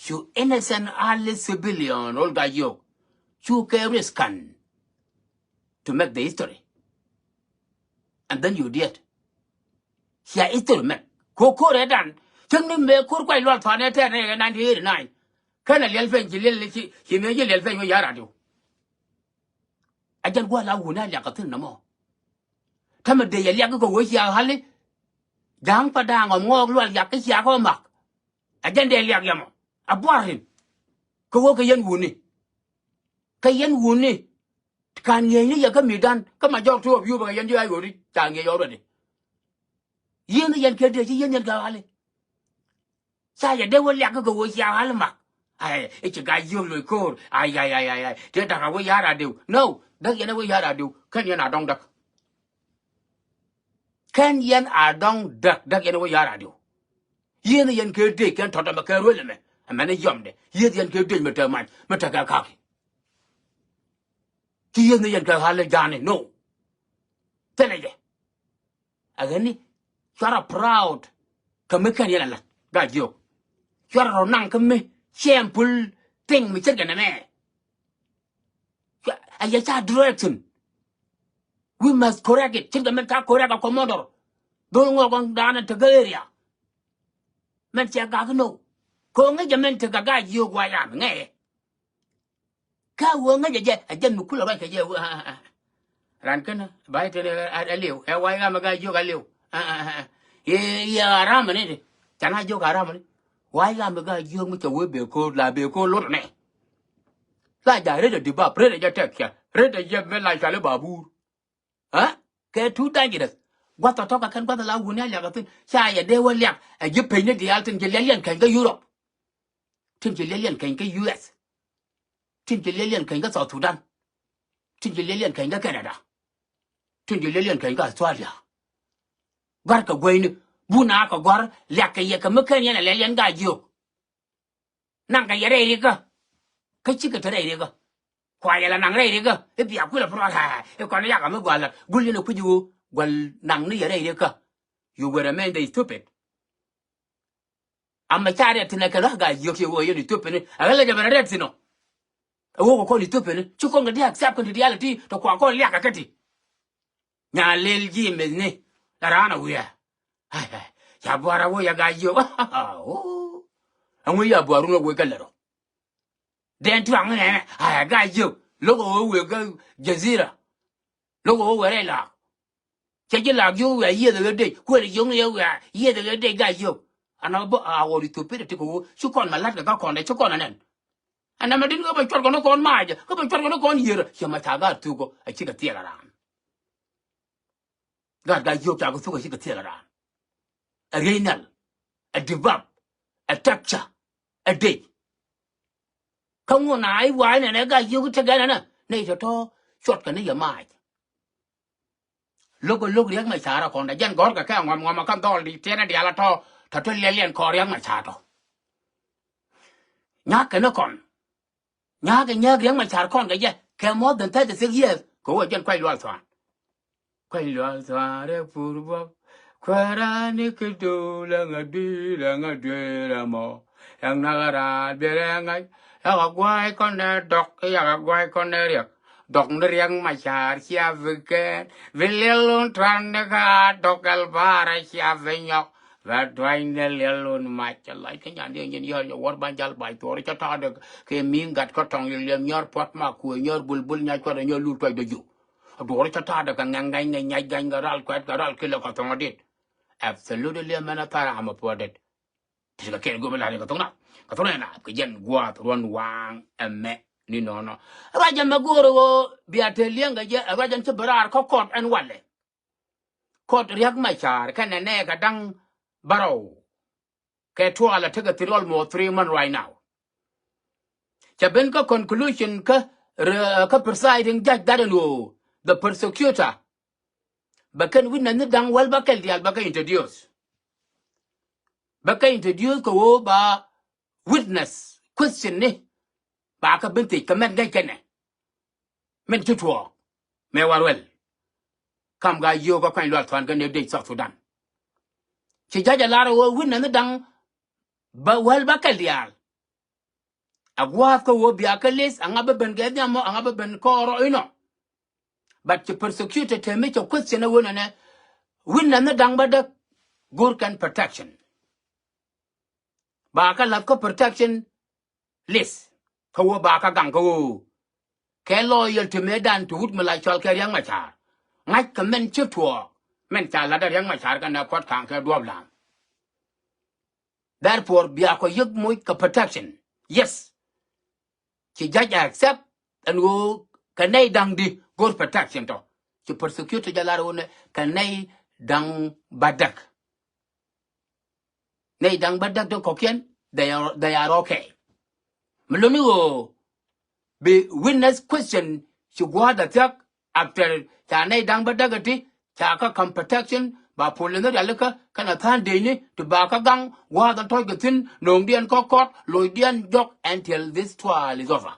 Cu innocent early civilian ol Gaa-jiök. Cu kɛ risk kan to make the history. And then you did. Cia history mɛk. Ko ko̱rɛ dan. Cäŋ ni mëë ko̱r kuay lual tɔ̱nɛ tɛɛr ni kɛ nineteen eighty nine. Kɛn a liɛl peny ci liɛl ci mëë ci liɛl peny wä ya̱r a diw. A jɛn gua̱a̱l a wuni a liak a thi̱n nɔmɔ. Tämɛ dee yɛ liak kɛ wee cia ɣali. Ja̱a̱ŋ pa da̱a̱ŋ ɔm ŋɔɔk lual yak kä cia kɛ wä mak. A jɛn dee liak yɛmɔ a buar rin. Kɛ wee kɛ yɛn wuni. Kɛ yɛn wuni. Ka̱n ŋi̱eecni yɛ kä mi̱i̱dan kä majority of you bɛ kɛ yɛn ji̱ a yori ca ŋi̱eec already. Yieen yɛn kɛ dee ci yieen yɛn kɛ ɣali. Ca yɛ dee wä liak kä kɛ wee cia ɣali mak. Ay i̱ ci Gaa-jiök lo̱c ko̱o̱r. Ay ay ay ay ay tëë da̱k a wee ya̱r a diw. No, däk yɛn a wee ya̱r a diw kɛn yɛn a dɔ̱ŋ däk. Kɛn yɛn a dɔ̱ŋ däk, däk yɛn a wee ya̱r a diw. Yieen yɛn kɛ dee kɛn tɔ̱t ɛmɛ kɛ ruel ɛmɛ. Ɛmɛn i̱ yɔmdɛ yieth yɛn kɛ dee mɛ te mac mɛ te kɛ kaki. Ci yieth ni yɛn kɛ ɣali ja̱a̱ni no. Thilɛ jɛ. A ɣäni cuarɛ proud. Kä mi kɛn yɛn a la̱t Gaa-jiök. Cuarɛ rɔ naŋ kä mi shameful thing mi ce̱tkɛ nɛmɛ. A yɛ ca direction. We must correct it. Ce̱tkɛ mɛn ca correct a commodor. Dhol ŋɔk ɔŋ da̱a̱n a tekɛ area. Mɛn cɛ gak no. Ko̱ ŋäcɛ mɛn tekɛ Gaa-jiök wa yam ŋɛ. Kä wä ŋäcɛ jɛ a jɛn mi kulɛ ruac kɛ jɛ wä. Ran känä ba itɛn a liw ɛ wa̱i̱ ɣam ɛ Gaa-jiök a liw. Yɛ ɣa̱ ram ni ti canɛ jiök a ram ni. Wa̱i̱ ɣam ɛ Gaa-jiök mi cɛ wee bee ko̱o̱r la bee ko̱o̱r lot nɛ. La ja̱ ret ɛ di bap ret ɛ jɛ tɛk cɛ ret ɛ jɛ mi la cɔal i̱ babur. Ɛ kɛ too dangerous. Gua̱th tɔ̱tɔ̱ kɛ kɛn gua̱th la wuni a liak a thi̱n ca yɛ dee wä liak ɛ ji̱ pecni diaal tin ci liɛl yɛn keny kä Europe. Tin ci liɛl yɛn keny kä U S. Tin ci liɛl yɛn keny kä South Sudan. Tin ci liɛl yɛn keny kä Canada. Tin ci liɛl yɛn keny kä Australia. Gɔ̱a̱r kɛ gueyni bun a kɛ gɔ̱a̱r liak kɛ yɛ kɛ mi ken yɛn a liɛl yɛn Gaa-jiök. Naŋ kɛ yɛ rɛy rikä. Kä cikɛ te rɛy rikä. Kua yɛ la naŋ rɛy rikä i̱ bia kulɛ pur ɣa̱ i̱ kɔn yakɛ mi gua̱l la gul yɛn a kui̱c i̱ ɣöö gua̱l naŋ ni yɛ rɛy rikä. You were a man the stupid. Amɛ ca rɛt thi̱n ɛ kɛ lua̱k Gaa-jiök ci ɣöö yɛn Ethiopia ni ɛ ɣän lɛ jɛ bɛ rɛt thi̱n ɔ. Ɛ wä kɛ kɔn Ethiopia ni ci kɔn kɛ di accept kɛn ti diaal ti tɔ kua kɔn liak kɛ kɛ ti. Nya lel ji̱ meth ni la raan a wiaa. Ai, ai, ca buar a wä ya gac yio̱k. Ɛŋu ya buar wun wä wek kä lät rɔ. Dɛn tuaŋ nɛnɛ a ya gac yio̱k lo̱k a wä wek kä Jazira. Lo̱k a wä wek rɛy laak. Cɛ ji̱ laak yio̱k wiaa yiëëth ɛ ɣä dec kuël yio̱k ni yɛ wiaa yiëëth ɛ ɣä dec gac yio̱k. Ana bä a ɣɔr Ethiopia ti kɛ wä ci kɔn ma la̱t kɛ kä kɔn dɛ ci kɔn anɛn. Ɛn nɛmɛ di̱t kä bɛ cuɔt kɔn ni kɔn maacɛ kä bɛ cuɔt kɔn ni kɔn yiër cɛ ma ca gaat thuk ɛ cikɛ thiɛl a raan. Gaat gac yio̱k ca kɛ thuk ɛ cikɛ thiɛl a raan. Ɛ riey nhial ɛ dibap ɛ tɛkca ɛ dec. Kä ŋun a i̱ wa̱a̱ nɛnɛ gac yio̱k i̱ tekɛ nɛnɛ nɛy tɔ̱tɔ̱ cuɔt kɛ ni yɛ mac. Lo̱k lo̱k Riɛk Macar ɛ kɔn dɛ jɛn gɔ̱rkɛ kɛ ŋuam ŋuam ɛ kɛn dhɔl di tiɛtnɛ diaal ɛ tɔ̱ tɔ̱tɔ̱ liɛl liɛn kɔɔr Riɛk Macar tɔ̱. Nya̱a̱k kɛn ɛ kɔn nya̱a̱k kɛ nya̱a̱k Riɛk Macar kɔn kɛ jɛ kɛ more than thirty six years kɛ ɣöö jɛn kuac lual thua̱a̱n. Kuac lual thua̱a̱n rɛk pur buɔ̱k kuäärani kɛ do̱l ɛŋa dui̱r ɛŋa dui̱r ɛmɔ. Ɛŋ nak ɛ raar biɛl ɛŋac. Yak a gua̱a̱c kɔn ɛ dɔk yak a gua̱a̱c kɔn ɛ riɛk. Dɔk ni Riɛk Macar cia bi kɛɛn bi liɛl wun tran ni ka dɔk ɛl baarä cia bi nyɔk. Bɛ dua̱ny ni liɛl wun mac cɛ lac kä nyan diɛ nyin yɔl nyɛ wär ban jal bac thuɔɔri cä ta̱a̱dɛ kɛ mi̱i̱ŋ gat kä tɔŋ liɛl liɛm nyɔr puɔt ma kuëë nyɔr bulbul nyac kuɛt ɛ nyɔr lul tuacdɛ jiök. Duɔɔri cä ta̱a̱dɛ kɛ ŋɛŋ ga̱ny ŋɛ nyac ga̱ny kɛ ral kuɛt kɛ ral kilɛ kɛ thɔŋ adit. Absolutely mɛn a thar amɛ puɔ̱t det. Ti kɛ kɛn go̱o̱mɛ la̱r kɛ thok na kɛ thok na kɛ jɛn gua̱a̱th ruɔ̱n waaŋ ɛmɛ ni nɔnɔ. Ruac ɛmɛ go̱o̱rɛ ɣöö bia te liɛŋ kɛ jɛ ɛ ruac ɛn ci bi raar kä kɔt ɛn walɛ. Kɔt Riɛk Macar kɛnɛ nɛɛkɛ da̱ŋ bärɔw kɛ tuɔɔl a tekɛ thil almost three month right now. Cɛ ben kä conclusion kä rɛ- kä presiding judge that ɛn ɣöö the prosecutor bɛ kɛn witness ni da̱ŋ wäl bä kɛl diaal bä kɛ introduce. Bä kɛ introduce kɛ ɣöö ba witness question ni ba kɛ ben thiec kɛ mɛn gɛc kɛnɛ. Min ci tuɔɔk mëë war wɛl kam ga yio̱o̱k kä kuany lual thuan kä neu dec South Sudan. Ci ja̱c a lar ɣöö witness ni da̱ŋ bä wäl bä kɛl diaal. A gua̱a̱th kä ɣöö bia kä list aŋa bä ben gɛth nyam mɔ aŋa bä ben kɔɔrɔ inɔ. But ci prosecutor te mi cɛ question a ɣöö nɛnɛ witness ni da̱ŋ bä däk go̱r kɛn protection. Ba kä la̱th kä protection list kä wä ba kä gaŋ kä wä kɛ loyal ti mëë dan ti wut mi la cɔl kɛ Riɛk Macar. Ŋa̱c kɛ mɛn ci tuɔɔk mɛn ca la̱t dɛ Riɛk Macar kɛ nɛ kuɔt ka̱ŋ kɛ duɔ̱p la̱a̱ŋ. Therefore bia kɔ yek moc kɛ protection. Yes. Ci judge accept ɛn ɣöö kɛ nɛy da̱ŋ di go̱r protection tɔ. Ci prosecutor jɛ lar ɣöö nɛ kɛ nɛy da̱ŋ bädäk. Nɛy da̱ŋ bädäk ti kɔ̱kiɛn they are, they are okay. Mi lo̱ni ɣöö bi witness question ci gua̱a̱th a thia̱k after ca nɛy da̱ŋ bädäk ɛ ti ca kä ka̱m protection ba puɔl in rialikä kɛn a tha̱a̱n dëëcni ti ba kä gaŋ gua̱a̱th a tɔ̱c kɛ thi̱n no̱o̱ŋdiɛn kä kɔt locdiɛn jɔk until this trial is over.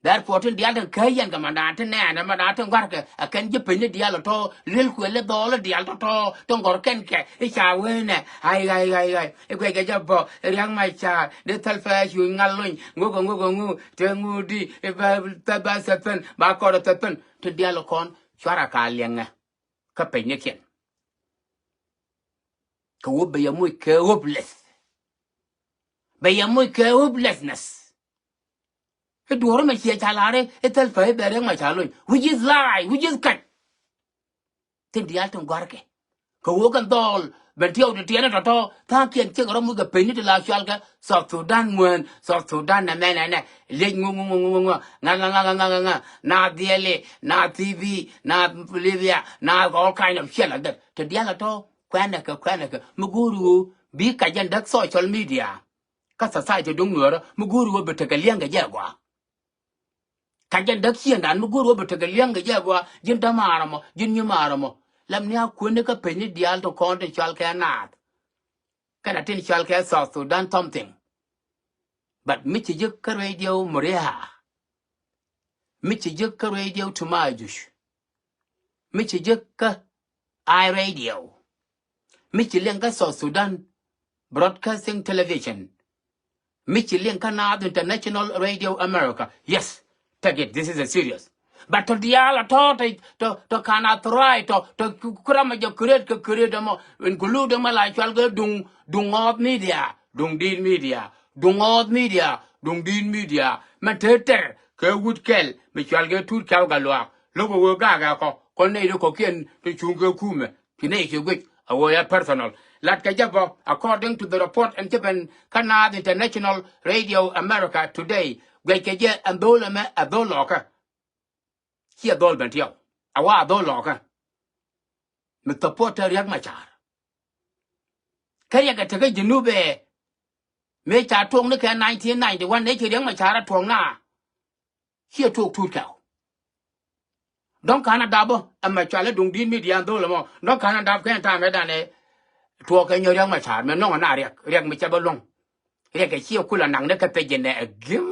Therefore tin diaal tin kä yɛn kɛ mandan tin nɛɛnɛ mandan tin gɔ̱a̱rkɛ a kɛn ji̱ peny ni diaal tɔ̱ li̱el kuël i̱ dhɔɔl i̱ diaal tɔ̱ tɔ̱ tin gɔ̱r kɛn kɛ i̱ ca wee nɛ. Ay ay ay ay i̱ guɛc kɛ jɛ bɔ i̱ Riɛk Macar dee thäl pɛɛc yuc ŋa̱l lony ŋuk ŋuk ŋuk te ŋuk di i̱ bɛ bɛ thäpän ba kɔr thäpän tin diaal kɔn cuarɛ ka liɛŋɛ. Kä peny ni kiɛn kɛ wä bɛ yɛ muc kɛ hopeless. Bɛ yɛ muc kɛ hopelessness. I̱ duɔ̱ɔ̱r mɛ ciɛ ca la̱r i̱ thäl pä i̱ bɛ Riɛk Macar lony which is lie which is kac. Tin diaal tin gua̱rkɛ kɛ ɣöö kɛn dhɔɔl ben tiɛw ti tiɛɛn tɔ̱tɔ̱ tha̱a̱ŋkiɛn ciek rɔ muc kɛ peny ni ti la cual kɛ South Sudan ŋuään South Sudan nɛ mɛnɛ nɛ liec ŋu ŋu ŋu ŋu ŋu ŋa ŋa ŋa ŋa ŋa ŋa ŋa na dhiɛli na thibi na Libya na all kind of shit like that. Ti diaal tɔ̱ kuɛnɛ kɛ kuɛnɛ kɛ mi go̱o̱ri ɣöö bi kac jɛn däk social media. Kä society duŋ nuäärä mi go̱o̱ri wä bi tekɛ liɛŋkɛ jɛ gɔaa. Ka jɛn däk ciëŋdan mi go̱o̱ri wä bi tekɛ liɛŋkɛ jɛ gɔaa ji̱n dämaarä mɔ ji̱n nyimaarä mɔ. Lam ni a kuäni kä peny ni diaal ti kɔn ti cɔal kɛ naath. Kɛnɛ tin cɔal kɛ South Sudan something. But mi ci ji̱ kä radio Muria. Mi ci ji̱ kä radio Tumajuc. Mi ci ji̱ kä Eye Radio. Mi ci liɛŋ kä South Sudan Broadcasting Television. Mi ci liŋ kä Naath International Radio America. Yes, take it, this is a serious. But tɔ diaal a tɔ tɔ tɔ tɔ kan a thrive tɔ tɔ kuram a jɔ create kɛ create ɛmɔ, include ɛmɔ la cual kɛ duŋ duŋ ŋɔɔth media, duŋ diit media, duŋ ŋɔɔth media, duŋ diit media. Mɛ te tɛr kɛ wut kɛl mi cual kɛ tuut kɛl kɛ luaak. Lo̱k ɛ wee gak ɛ kɔ kɔ nɛy di kɔkiɛn ti cuŋ kɛ kumɛ. Ci nɛy ci guic a wee ɛ personal. Lat kɛ jɛ bä, according to the report ɛn ci ben kä Naath International Radio America Today. Guic kɛ jɛ ɛn dho̱l ɛmɛ ɛ dho̱l lɔkä. Ci ɛ dho̱l ben tiɛw. A wa ɛ dho̱l lɔkä. Mi support ɛ Riɛk Macar. Kä Riɛk ɛ tekä Junub ɛ. Mëë ca tuɔɔk ni kɛ nineteen ninety-one, nɛ ci Riɛk Macar ɛ tuɔɔk na. Ciɛ tuɔɔk tuut kɛw. Dɔ̱ŋ ka̱n a dap bä ɛmɛ cualɛ duŋ di̱t media dho̱l ɛmɔ. Dɔ̱ŋ ka̱n a dap kɛn ta̱a̱ mɛ danɛ tuɔɔk kɛ nyɔ Riɛk Macar mɛ nɔŋ ɛn a Riɛk, Riɛk mi cɛ bä luɔ̱ŋ. Riɛk kɛ ciɛ kulɛ naŋ ni kɛ pec jɛ nɛ ɛ gi̱m.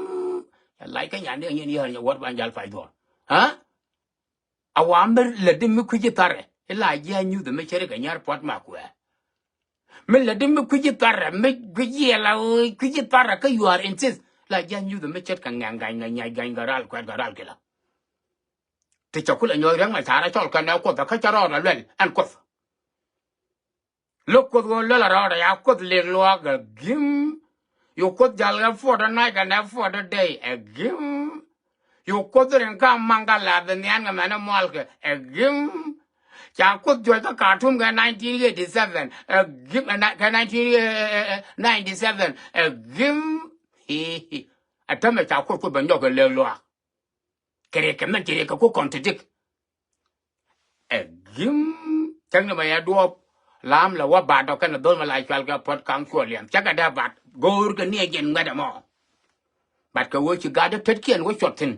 Ɛ lac kä nyan ni ɛ nyin yɛr nyɛ wäär ban jal pay dhuɔ̱ɔ̱r. Ɛ? A wa mi lätdi mi kui̱ci tharɛ ila ji̱ a nyuth mi cɛ ri kɛ nyar puɔt ma kuɛ. Mi lätdi mi kui̱ci tharɛ mi kui̱ci yɛl a kui̱ci tharɛ kä you are insist. La ji̱ a nyuth mi cɛ kɛ ŋɛŋ ga̱ny ŋɛ nyac ga̱ny gɛ ral kuɛt gɛ ral kilɛ. Ti cɛ kulɛ nyɔɔc Riɛk Macar a cɔl kɛn ɛ Kuoth kä cɛ rɔɔd a luɛl ɛn Kuoth. Lo̱k Kuoth ɣöö lölä rɔɔdɛ ya Kuoth lek luaak ɛ gi̱m. Yo̱k Kuoth jal ɣä forty night and a forty day ɛ gi̱m. Yo̱k Kuoth rin kä maŋ kä lath nhian kɛ mɛn ɛ mual kɛ ɛ gi̱m. Ca Kuoth juɔc kä Khartoum kɛ nineteen eighty-seven ɛ gi̱m, ɛ na-, kɛ nineteen ninety-seven ɛ gi̱m. Ɛ tämɛ ca Kuoth Kuoth bɛ nyɔk kɛ lek luaak. Kɛ riɛk kɛ mɛn ci riɛk kɛ ku contradict. Ɛ gi̱m. Cäŋ ni mɛ yɛ duɔɔp lam lɛ wä bat dɔk kɛn dhol mɛ la cual kɛ puɔt kaŋ cuɔl yɛn cä kɛ dee bat go̱o̱r kɛ ni ɛ jɛn ŋuɛt ɛmɔ. Bat kɛ wee ci gat dee tetkiɛn wä cuɔt thi̱n.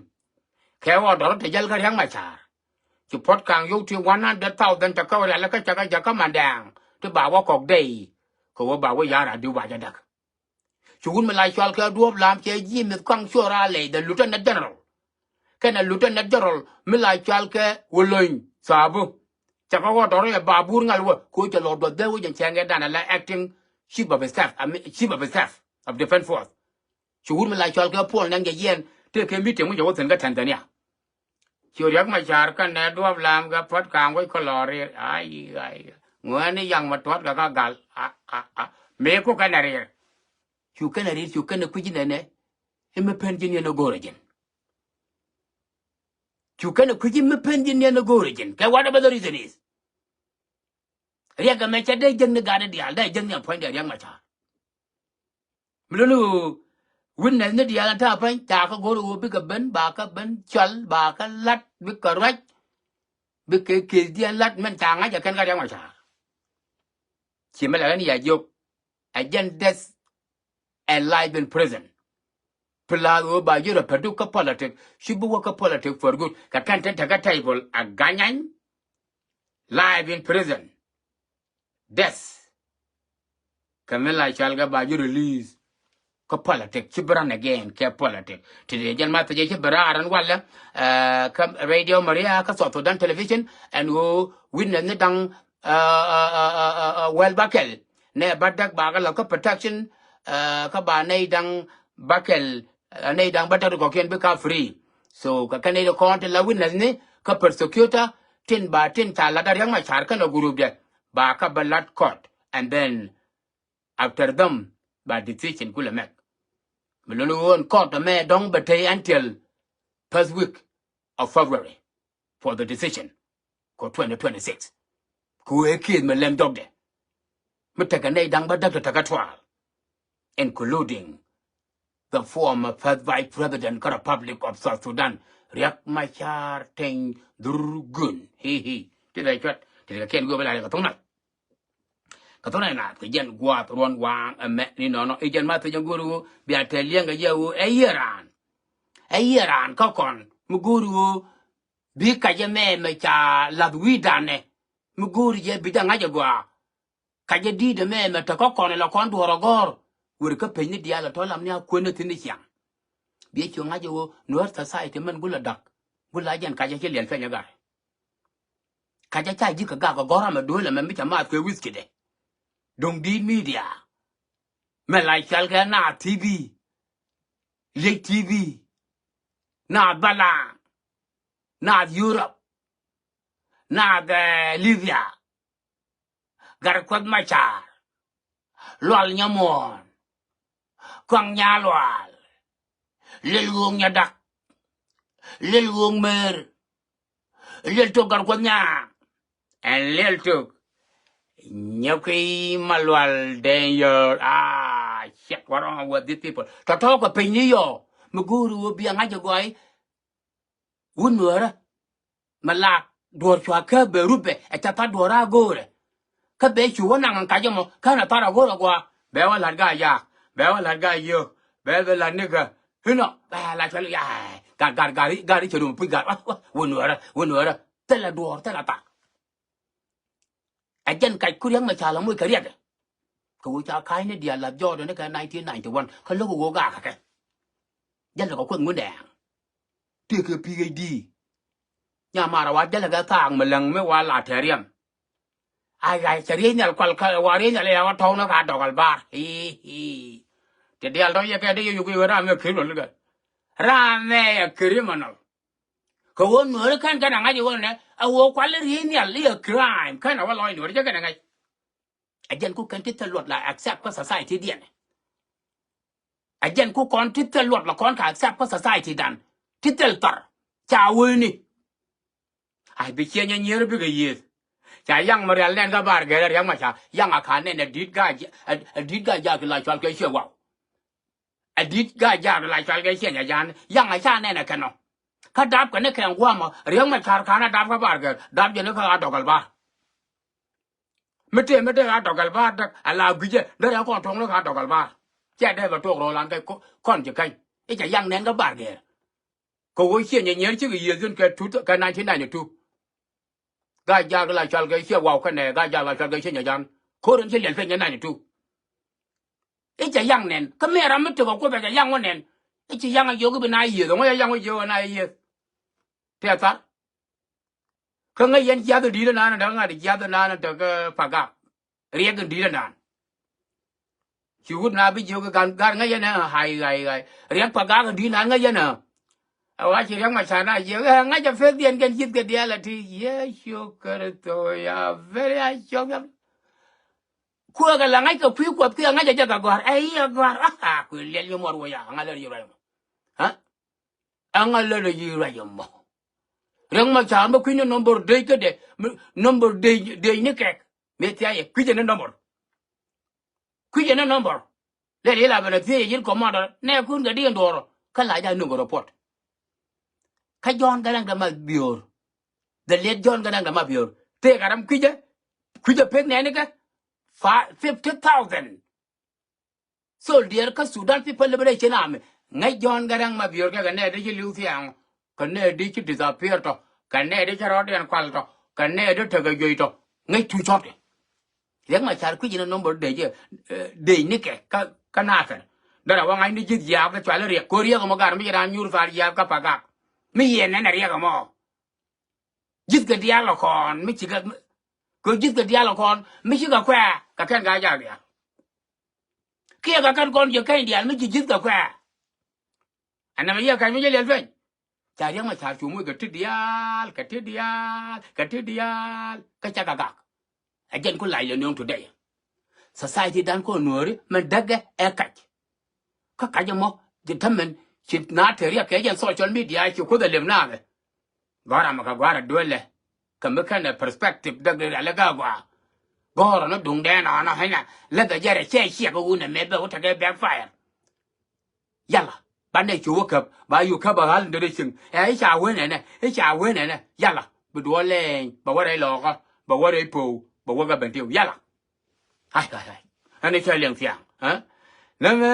Kɛ ɣɔɔ dɔrɔ te jäl kä Riɛk Macar. Ci puɔt kaŋ yio̱w ti one hundred thousand te kä rial kä cä kɛ jɛ kä mandɛɛŋ ti ba wä kɔk dey. Kɛ wee ba wä ya̱r a diw ba jɛ däk. Ci wut mi la cual kɛ duɔ̱ɔ̱p lam cɛ ji̱ mith kɔaŋ cuɔr a lɛy the lieutenant general. Kɛnɛ lieutenant general mi la cual kɛ Wä Lony Thabu. Cɛ kɛ ɣɔt tɔrɔ yɛ babur ŋal wä ko cɛ lɔ duɔth dee wä jɛn cɛŋɛ dan a la acting chief of staff, I mean, chief of staff of defense force. Ci wut mi la cual kɛ Paul Nɛŋ jɛ yɛn tëë kɛ meeting mi cɛ wä thi̱n kä Tanzania. Ci Riɛk Macar kɛnɛ duɔ̱ɔ̱p lam kɛ puɔt ka̱a̱ŋ wec kɛ lɔɔr rir. Ai, ai. Ŋuɛni yaŋ ma tuɔt kɛ kä gal. A, a, a. Mëë ku kɛnɛ rir. Cu kɛnɛ rir, cu kɛnɛ kui̱ci nɛnɛ. I̱ mi pen ji̱n yɛn ɛ go̱o̱rɛ ji̱n. Cu kɛnɛ kui̱ci mi pen ji̱n yɛn ɛ go̱o̱rɛ ji̱n. Kɛ whatever the reason is. Riɛk ɛmɛ cɛ dee jäkni gatdɛ diaal, dee jäkni a puɔ̱nydɛ Riɛk Macar. Mi luni ɣöö witness ni diaal a ta̱a̱ päny ca kä go̱r ɣöö bikɛ ben ba kä ben cɔl ba kä la̱t bikɛ ruac. Bikɛ case diɛn la̱t min ca ŋa̱c ɛ kɛn kä Riɛk Macar. Ci mi la ɣän ya jiök ɛ jɛn death and life in prison. Pla ɣöö ba ji̱ rɔ pɛr duk kä politic ci bi wä kä politic for good kɛ kɛn tin tekä table a ga̱nyany. Life in prison. Death. Kɛ mi la cual kɛ ba ji̱ release kä politic ci bi run again kɛ politic. Ti dee jɛn ma thijɛ ci bi raar ɛn walɛ kä Radio Maria kä South Sudan Television ɛn ɣöö witness ni daŋ wäl bakɛl nɛ ba däk ba kɛ lɔ kä protection kä ba nɛy daŋ bakɛl nɛy daŋ ba däk ti kɔkiɛn bi ka free. So kɛ kɛ nɛy ti kɔn ti la witness ni kä prosecutor tin ba tin ca lat a Riɛk Macar kɛn a group dɛ ba kä bä lat court and then after them ba decision kulɛ make. Mi luni ɣöö ɛn court ɛmɛ dɔ̱ŋ bɛ tey until first week of February for the decision kɛ twenty twenty-six. Kɛ ɣöö ɛ case mi lɛm dɔ̱kdɛ mi tekɛ nɛy da̱ŋ bä däk ti tekɛ trial including the former first vice president kä Republic of South Sudan Riɛk Macar Teny Dhurgun. Hi hi. Ti bɛ cuat ti kɛ kɛn go̱o̱p la kɛ thoŋ nath. Kɛ thoŋ nath kɛ jɛn gua̱a̱th ruɔ̱n waaŋ ɛmɛ ni nɔnɔ i̱ jɛn ma thijɛ go̱o̱r ɣöö bia tɛl liɛŋ kɛ jɛ ɣöö ɛ yiëë raan. Ɛ yiëë raan kä kɔn mi go̱o̱r ɣöö bi kacɛ mɛ mɛ ca lath wi̱i̱ danɛ mi go̱o̱r jɛ bi jɛ ŋa̱c ɛ gɔaa. Kacɛ di̱i̱t ɛmɛ mɛ te kä kɔn ilɛ kɔn duɔ̱ɔ̱r ɛ gɔ̱r. Wer kä pecni diaal ɛ tɔ̱ lam ni a kuën ɛ thi̱n i̱ ciaŋ. Biɛ ci ŋa̱c ɛ ɣöö Nuäär society mɛn gulɛ da̱k gulɛ a jɛn kacɛ ci liɛl piɛny ɛ gar. Kacɛ ca ji̱ kɛ gak ɛ gɔ̱r amɛ duel ɛmɛ mi cɛ maath kɛ wi̱th ci dɛ. Duŋ di̱i̱t media mɛ la cɔal kɛ Naath T V. Liec T V, naath Balaŋ, naath Europe, naath, eh, Libya, Gatkuoth Macar, Lual Nyamuɔ̱ɔ̱n, Kuaŋ Nyalual, Lel Ɣööŋ Nyadak, Lel Ɣööŋ Mer, Lel Tok Gatkuoth Nyaŋ, ɛn Lel Tok Nyɛkuiy Malual Dɛny Yɔr. Ah, shit, what wrong with these people? Tɔ̱tɔ̱ kɛ piny ni yɔ, mi go̱o̱ri wä bia ŋa̱c ɛ gɔay. Wun Nuäärä, mi laak duɔ̱ɔ̱r cua kä bɛ rupɛ, ɛ ca tha̱t duɔ̱ɔ̱r a go̱o̱rɛ. Kä bɛ cu wä naŋ ɛn kac ɛmɔ, kä nɛ tha̱t a go̱o̱rɛ gua, bɛ wä la̱t Gaa-jaak, bɛ wɛ la̱t Gaa-yio̱o̱k, bɛ bɛ la̱t ni kä. Inɔ, bɛ la cuɛl, ya, gar, gar, gar, gar i̱ cɛ rum puc gar, wä, wä, wä Nuäärä, wä Nuäärä, thilɛ duɔ̱ɔ̱r, thilɛ thar. Ɛ jɛn kac ku Riɛk Macar la moc kɛ riɛkɛ. Kɛ ɣöö ca ka̱a̱cni diaal la̱th jɔɔtdɛ ni kɛ nineteen ninety-one, kä lo̱k ɣöö gaak kɛ kɛ. Jälɛ kɛ Kuoth Ŋundɛɛŋ. Tëëkɛ P H D. Nyamara wa jälɛ kɛ thaak mi läŋ mi wa la tɛriɛm. Ay, ay, cɛ riey nhial kual kä wa riey nhial ya wa tɔ̱w ni ka dɔk al bar. Hii, hii. Ti diaal tɔ̱ yɛ kɛ di yɛ yuk i̱ ɣöö ram mɛ criminal kɛ. Ram mɛ yɛ criminal. Kɛ ɣöö Nuääri kɛn kɛn a ŋa̱c i̱ ɣöö nɛ a ɣöö kual i̱ riey nhial i̱ a crime kɛn a wä lɔc Nuääri cɛ kɛn a ŋa̱c. A jɛn ku kɛn ti thil luɔt la accept kä society diɛn. A jɛn ku kɔn ti thil luɔt la kɔn ka accept kä society dan. Ti thil thar. Ca wee ni. Ay bi ciɛ nyɛ nyier bikɛ yieth. Ca yaŋ mi rial nɛn kä bar gɛr a Riɛk Macar. Yaŋ a ka nɛn a di̱t Gaa-jaak, a di̱t Gaa-jaak la cual kɛ ciɛ waw. A di̱t Gaa-jaak la cual kɛ ciɛ nyɛ jan. Yaŋ a ca nɛn a kɛn ɔ. Kä dap kɛ ni kɛn guamɔ Riɛk Macar ka̱n a dap kä bar gɛr. Dap jɛ ni kä a dɔk al bar. Mi tëë mi dee a dɔk al bar däk a la gui̱cɛ dee rɛy kɔn tuɔ̱ŋ ni ka dɔk al bar. Ciɛ dee bɛ tuɔk ro̱o̱lan kɛ kɔn ci käny. I̱ cɛ yaŋ nɛn kä bar gɛr. Kɛ ɣöö ciɛ nyɛ nyier cikɛ yieth in kɛ two, kɛ nineteen ninety-two. Gaa-jaak la cual kɛ ciɛ waw kɛnɛ Gaa-jaak la cual kɛ ciɛ nyɛ jan. Ko̱r in ci liɛl piny kɛ ninety-two. I̱ cɛ yaŋ nɛn kä mi ram mi tekɛ Kuoth ɛ cɛ yaŋ wä nɛn. I̱ ci yaŋ a jiök i̱ bi na yieth ɛ ŋɔc a yaŋ wä jiök ɛ na yieth. Tɛth thar. Kä ŋäc yɛn jiath in di̱i̱t ɛnan in te kä ŋa̱t jiath ɛnan in te kä Pagak. Riɛk in di̱i̱t ɛnan. Ci wut na bi jiök i̱ gan gar ŋäc yɛn ɛ ɣay ɣay ɣay. Riɛk Pagak in di̱i̱t ɛnan ŋäc yɛn ɛ. Ɛ wa ci Riɛk Macar na jiök ɛ ŋäc a peth diɛn kɛn ji̱th kɛ diaal a ti Yecu Kritho ya very a cɔk ya. Kuäär kɛ la ŋäc kɛ kui̱ Kuɔth kiɛ ŋäc a jɛ kɛ gɔ̱a̱r ɛ i̱ ɛ gɔ̱a̱r a kui̱ liɛl yɛ muɔr wä ya ŋa̱ lär yɛ ruac mɔ. Ɛ ŋa̱ lär yɛ ruac mɔ. Riɛk Macar mi kui̱ ni number dec kädɛ, number dec, dec ni kɛk. Mi thia̱ yɛ kui̱ jɛ ni number. Kui̱ jɛ ni number. Lɛl yɛ la ben a thiec yɛ ji̱n commander nɛ kun kɛ di in duɔɔrɔ kä la ja nuŋ kɛ report. Kä John Garang de Mabior. The late John Garang de Mabior. Tëëk a ram kui̱ jɛ, kui̱ jɛ pek nɛɛni kɛ fifty thousand. Soldier kä Sudan People Liberation Army. Ŋäc John Garang Mabior kɛ kɛ nɛ di ci li̱w thiaŋ. Kɛ nɛ di ci disappear tɔ. Kɛ nɛ di ci rɔɔdiɛn kual tɔ. Kɛ nɛ di tekɛ juey tɔ. Ŋäc tu cɔtkɛ. Riɛk Macar kui̱c in a number dec, eh, dec ni kɛ kä, kä Nathɛr. Dɔrɛ wä ŋa̱c ni ji̱th jiaak kɛ cual riɛk. Ko̱ riɛk ɛmɔ gar mi ci raan nyuur thar jiaak kä Pagak. Mi yɛn nɛn a riɛk ɛmɔ. Ji̱th kɛ diaal ɔ kɔn mi ci kɛ, kɛ ji̱th kɛ diaal ɔ kɔn mi ci kɛ kuɛ̈ɛ̈ kɛ kɛn Gaa-jaak diaal. Kiɛ kɛ kɛn kɔn ji̱ kɛny diaal mi ci ji̱th kɛ kuɛ̈ɛ̈. Ɛn nɛmɛ yɛ kɛn mi jɛ liɛl peny. Ca Riɛk Macar cu moc kɛ ti diaal, kɛ ti diaal, kɛ ti diaal, kä cakɛ gak. Ɛ jɛn ku lac lɛ nööŋ today. Society dan kɔn Nuääri mɛn däkɛ ɛ kac. Kä kac ɛmɔ, ji̱ tämɛn ci na te riɛk kɛ jɛn social media ci Kuoth ɛ lep naath ɛ. Gɔ̱a̱r amɛ kɛ gɔ̱a̱r ɛ duelɛ. Kɛ mi kɛn ɛ perspective däk dee rial ɛ gak gɔaa. Gɔ̱a̱r ɔnɔ duŋdɛn ɔnɔ ɣänɛ läth ɛ jɛrɛ cɛ ciɛk ɛ wun ɛmɛ bɛ wä tekɛ backfire. Yala ba nɛ cu wä käp ba yuk käp a ɣal in dee cieŋ. Ɛ i̱ ca wen ɛnɛ, i̱ ca wen ɛnɛ. Yala bi duɔl lɛɛny bɛ wä rɛy lɔɔkä, bɛ wä rɛy po̱o̱w, bɛ wä gɛ ben tiw. Yala. Ai, ai, ai. Ɛn i̱ cä liɛŋ thiaŋ, ɛ? Lɛ mɛ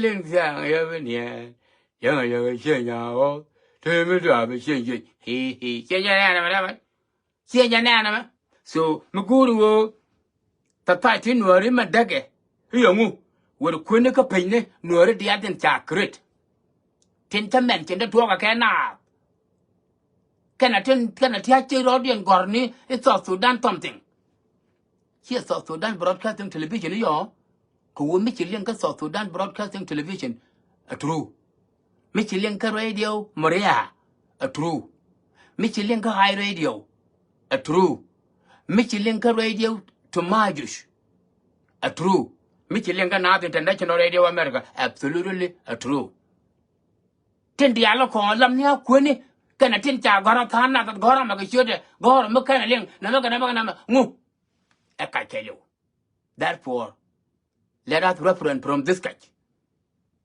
liɛŋ thiaŋ yɛ bi niɛn. Yɛŋ a yɛ ɣä cieŋ a ɣɔw. Te mi dua bi cieŋ jiec. Hi, hi. Cieŋ jɛ nɛɛnɛ mɛ dɛ mɛ. Cieŋ jɛ nɛɛnɛ mɛ. So mi guuri ɣöö tha̱tha̱ ti Nuääri mɛ däkɛ. I̱ yɛ ŋu wër kueni kä pecni Nuääri diaal tin ca create. Tin cä mɛn cin te tuɔɔk ɛ kɛ naath. Kɛnɛ tin, kɛnɛ ti a ci rɔɔdiɛn gɔ̱rni i̱ South Sudan something. Ciɛ South Sudan Broadcasting Television i̱ yɔ. Kɛ wä mi ci liŋ kä South Sudan Broadcasting Television. Ɛ true. Mi ci liŋ kä Radio Moria, a true. Mi ci liŋ kä High Radio, a true. Mi ci liŋ kä Radio Tamajuj, a true. Mi ci liŋ kä Naath International Radio America, absolutely a true. Tin diaal kɔn lam ni a kuäni kɛnɛ tin ca gɔ̱rä tha̱a̱n nath gɔ̱rä mɛ kɛ ciötdɛ gɔ̱rä mi kɛnɛ liŋ nɛmɛ kɛ nɛmɛ kɛ nɛmɛ ŋu. Ɛ kac kɛɛliw. Therefore, let us refrain from this kac.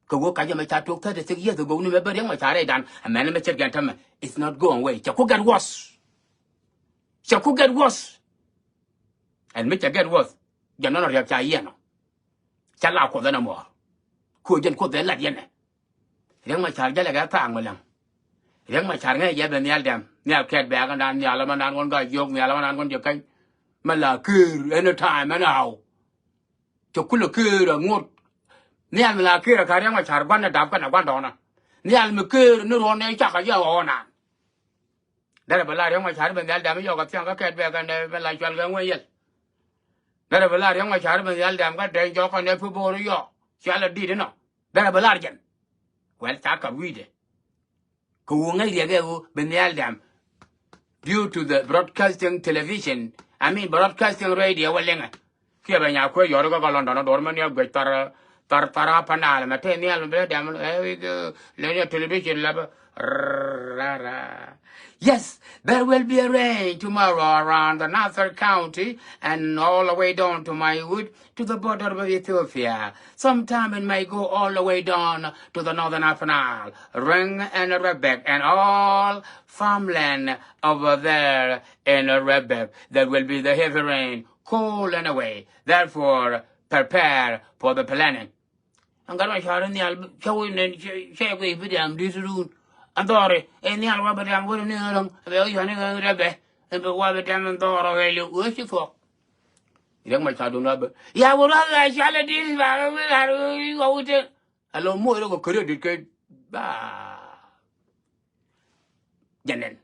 Kɛ wä kac ɛmɛ ca tuɔk thirty six years ago ni mɛ bä Riɛk Macar rɛydan, ɛmɛn mɛ ce̱tkɛn tämɛ, it's not going away. Cɛ ku get worse. Cɛ ku get worse. Ɛn mi cɛ get worse, jɛ nɔnɔ riɛk ca yiɛn ɔ. Ca la Kuoth ɛn ɛmɔ. Kuɔ jɛn Kuoth ɛ lat yɛn ɛ. Riɛk Macar jälɛ kɛ thaak mi läŋ. Riɛk Macar ŋäc jɛ ben nhial dɛm, nhial kɛɛt bɛɛkädan, nhial ɛmɛnan kɔn ka jiök, nhial ɛmɛnan kɔn jɛ käny. Mɛ la Kiir anytime anyhow. Cɛ kulɛ Kiir a ŋot. Nhial mi la Kiir a ka Riɛk Macar gua̱n ɛ dap kɛnɛ gua̱ndɔɔŋna. Nhial mi Kiir ni ruɔ̱n ɛ cak a jɛ ɣɔɔnan. Derɛ bɛ la Riɛk Macar ben nhial dɛm i̱ yɔk a thiaŋ kä kɛɛt bɛɛkädɛ, bɛ la cual kɛ ŋuɛn yɛl. Derɛ bɛ la Riɛk Macar ben nhial dɛm kä dɛny jɔk kɔn ɛ pi bo̱o̱r i̱ yɔk cual a di̱t inɔ. Derɛ bɛ la jɛn. Well, ca kap wi̱i̱dɛ. Kɛ wu ŋäc riɛk ɛ wu ben nhial dɛm. Due to the broadcasting television, I mean broadcasting radio wä liŋɛ. Kiɛ bɛ nya kuɛ yɔri kä kä London, duɔr mɛ ni a guec thar, thar, thar a panal mɛ te nhial mɛ bɛ dɛm, eh, lɛ ni a television lɛ bɛ, ra, ra. Yes, there will be a rain tomorrow around the Nasser County and all the way down to my wood to the border with Ethiopia. Sometime it may go all the way down to the northern Upper Nile, Reng and Rebek and all farmland over there in Rebek. There will be the heavy rain, cold and away. Therefore, prepare for the planning. Ɛn gat ma cɔ̱ɔ̱r in nhial cä wec nɛn cɛ guic bi diaam di̱t run. Ɛn dhɔri in nhial wa bɛ diaam wä ni ɣän bɛ wä yɔ̱ni ɣän rɛbɛ. Ɛn bɛ wa bɛ diaam ɛn dhɔr ɔ ɣɛl wee ci thuɔk. Riɛk ma ca dun wa bɛ ya wä ruath ɣä cɔal ɛ di̱t ba ɣä wi̱i̱ lar ɣä wi̱i̱ ɣä wi̱i̱ te. Alo moc rɔ kɛ credit kɛ ba. Jɛ nɛn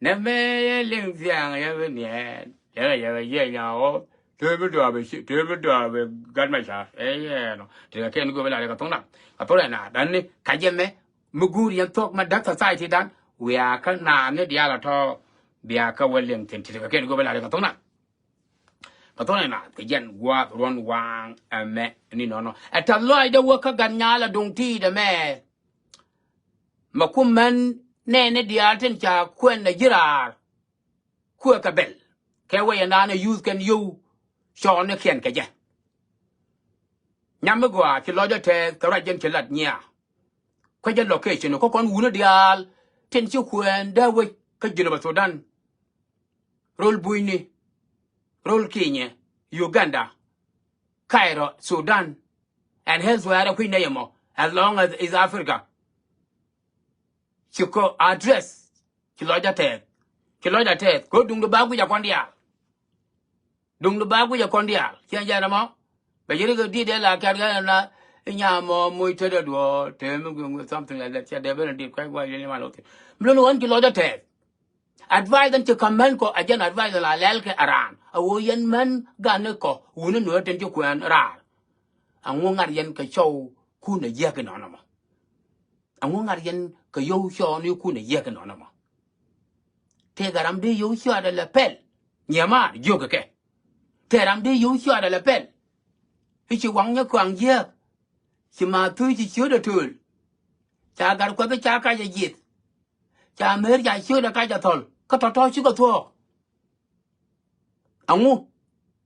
nɛ mɛ yɛ liŋ thiaŋ yɛ bi niɛɛn yɛ yɛ yɛ nya ɣɔ. Tëë bi dɔɔp tëë bi dɔɔp gat ma ca ɛ yɛ nɔ ti kɛ kɛn go̱o̱p ɛ la rɛ kɛ thoŋ na. Kɛ thok rɛ na dan ni ka jɛ mɛ mi guur yɛn thok ma dak society dan. Wiaa kä naan ni diaal a tɔ bia kä wä liŋ thin ti kɛ kɛn go̱o̱p ɛ la rɛ kɛ thoŋ na. Kɛ thok rɛ na kɛ jɛn guath ruɔn waaŋ ɛmɛ ni nɔnɔ ɛ tɛth lɔac dee wä kä gat nyaal a duŋ ti̱i̱t ɛmɛ. Mɛ ku män nɛɛni diaal tin ca kuɛn ɛ ji̱ raar. Kuɛ kɛ bɛl kɛ wec ɛnan ɛ yuth kɛn yio̱w cɔɔnikiɛn kɛ jɛ. Nyam mi gɔaa ci lɔcdä tɛɛth kɛ ruac jɛn ci lat nyiaa. Kuec jɛ location kä kɔn wuni diaal tin ci kuɛn dee wec kä Junub Sudan. Rol Bunyni, rol Kenya, Uganda, Cairo, Sudan, and elsewhere kui̱ nɛy ɛmɔ as long as is Africa. Ci kɔ address ci lɔcdä tɛɛth. Ci lɔcdä tɛɛth kɛ duŋdu ba guic a kɔn diaal. Duŋdu ba guic a kɔn diaal ciɛ jɛn ɛmɔ. Bɛ ji̱ ri kɛ di̱t ɛ la kɛ̈t kɛ ɛn la i̱ nyam mɔ moc tetdä duɔ̱ɔ̱r te mi guiŋ something like that ciɛ dee ben a di̱t kuec gua̱c liɛl ni mal wä thi̱n. Mi lon ɣän ci lɔcdä tɛɛth. Advice ɛn ci ka̱m män kɔ a jɛn advice la lɛl kɛ a raan a ɣöö yɛn män gan ni kɔ wuni nuɔ̱ɔ̱r tin ci kuɛn raar. Aŋu ŋa̱r yɛn kɛ cɔw kun a jiäk inɔnɔ mɔ. Aŋu ŋa̱r yɛn kɛ yio̱w cɔɔnikun a yiɛk inɔnɔ mɔ. Tëëkɛ ram dee yio̱w cɔaat a lɛ pɛl. Nyiɛmaar jiök kɛ kɛ tëë ram dee yio̱w cɔaat a lɛ pɛl. I̱ ci waŋ nyɛ kɔaŋ jiääk. Ci ma thuc ci ciöt a tööl. Ca gat kuɛth ca kac a jieth. Ca mëër ca ciöt a kac a thɔl kä tɔ̱tɔ̱ cikɛ thuɔ̱ɔ̱k. Aŋu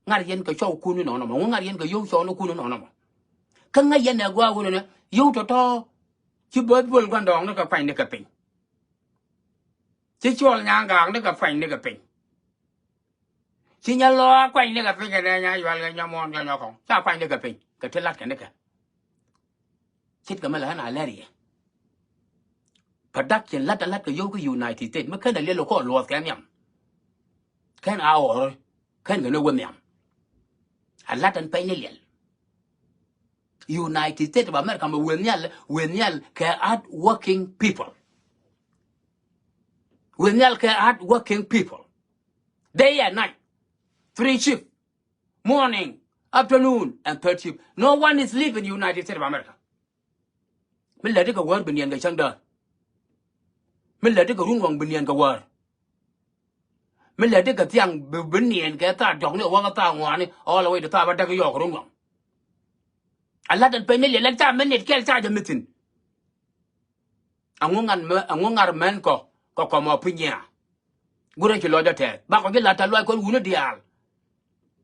ŋa̱r yɛn kɛ cɔwkun inɔnɔ mɔ, aŋu ŋa̱r yɛn kɛ yio̱w cɔɔnikun inɔnɔ mɔ. Kä ŋäc yɛn ɛ gua̱a̱ wunɛ nɛ yio̱w tɔ̱tɔ̱. Ci bäth bol gua̱ndɔɔŋni kɛ kuanyni kɛ piny. Ci cuɔl nyaŋ gaakni kɛ kuanyni kɛ piny. Ci nyɛ lɔa kuanyni kɛ piny kɛ nɛ nya yual kɛ nyɔmɔɔn kɛ nyɔkɔŋ ca kuanyni kɛ piny kɛ ti lat kɛ nikɛ. Ce̱tkɛ mi la ɣän a lɛr yɛ. Production la̱t a la̱t kɛ yio̱w kä United States mi ken a liɛl kɔ luɔth kɛ nhiam. Ken a ɣɔr ken kɛ ni wä nhiam. A la̱t ɛn pɛny ni liɛl. United States of America mɛ wëë nhial wëë nhial kɛ hard working people. Wëë nhial kɛ hard working people. Day and night. Three shift. Morning, afternoon, and third shift. No one is sleeping in United States of America. Mi lɛt ti kɛ wäär bi niɛn kɛ cäŋ däär. Mi lɛt ti kɛ run waŋ bi niɛn kɛ wäär. Mi lɛt ti kɛ thiaŋ bi, bi niɛn kɛ thaa dɔ̱kni ɛ wäkä thaa ŋuani all the way ti thaa bä däk yɔɔk run waŋ. A lat ɛn peny ni liɛl ɛn ca mi nit kɛl ca jɛ mi thi̱n. Aŋu ŋar mɛ, aŋu ŋar mɛn kɔ kɛ kɔmɔ pi nyiaa. Gurɛ ci lɔcdä tɛth bakɔ ji̱ la̱t tɛ̈th luac kɔn wuni diaal.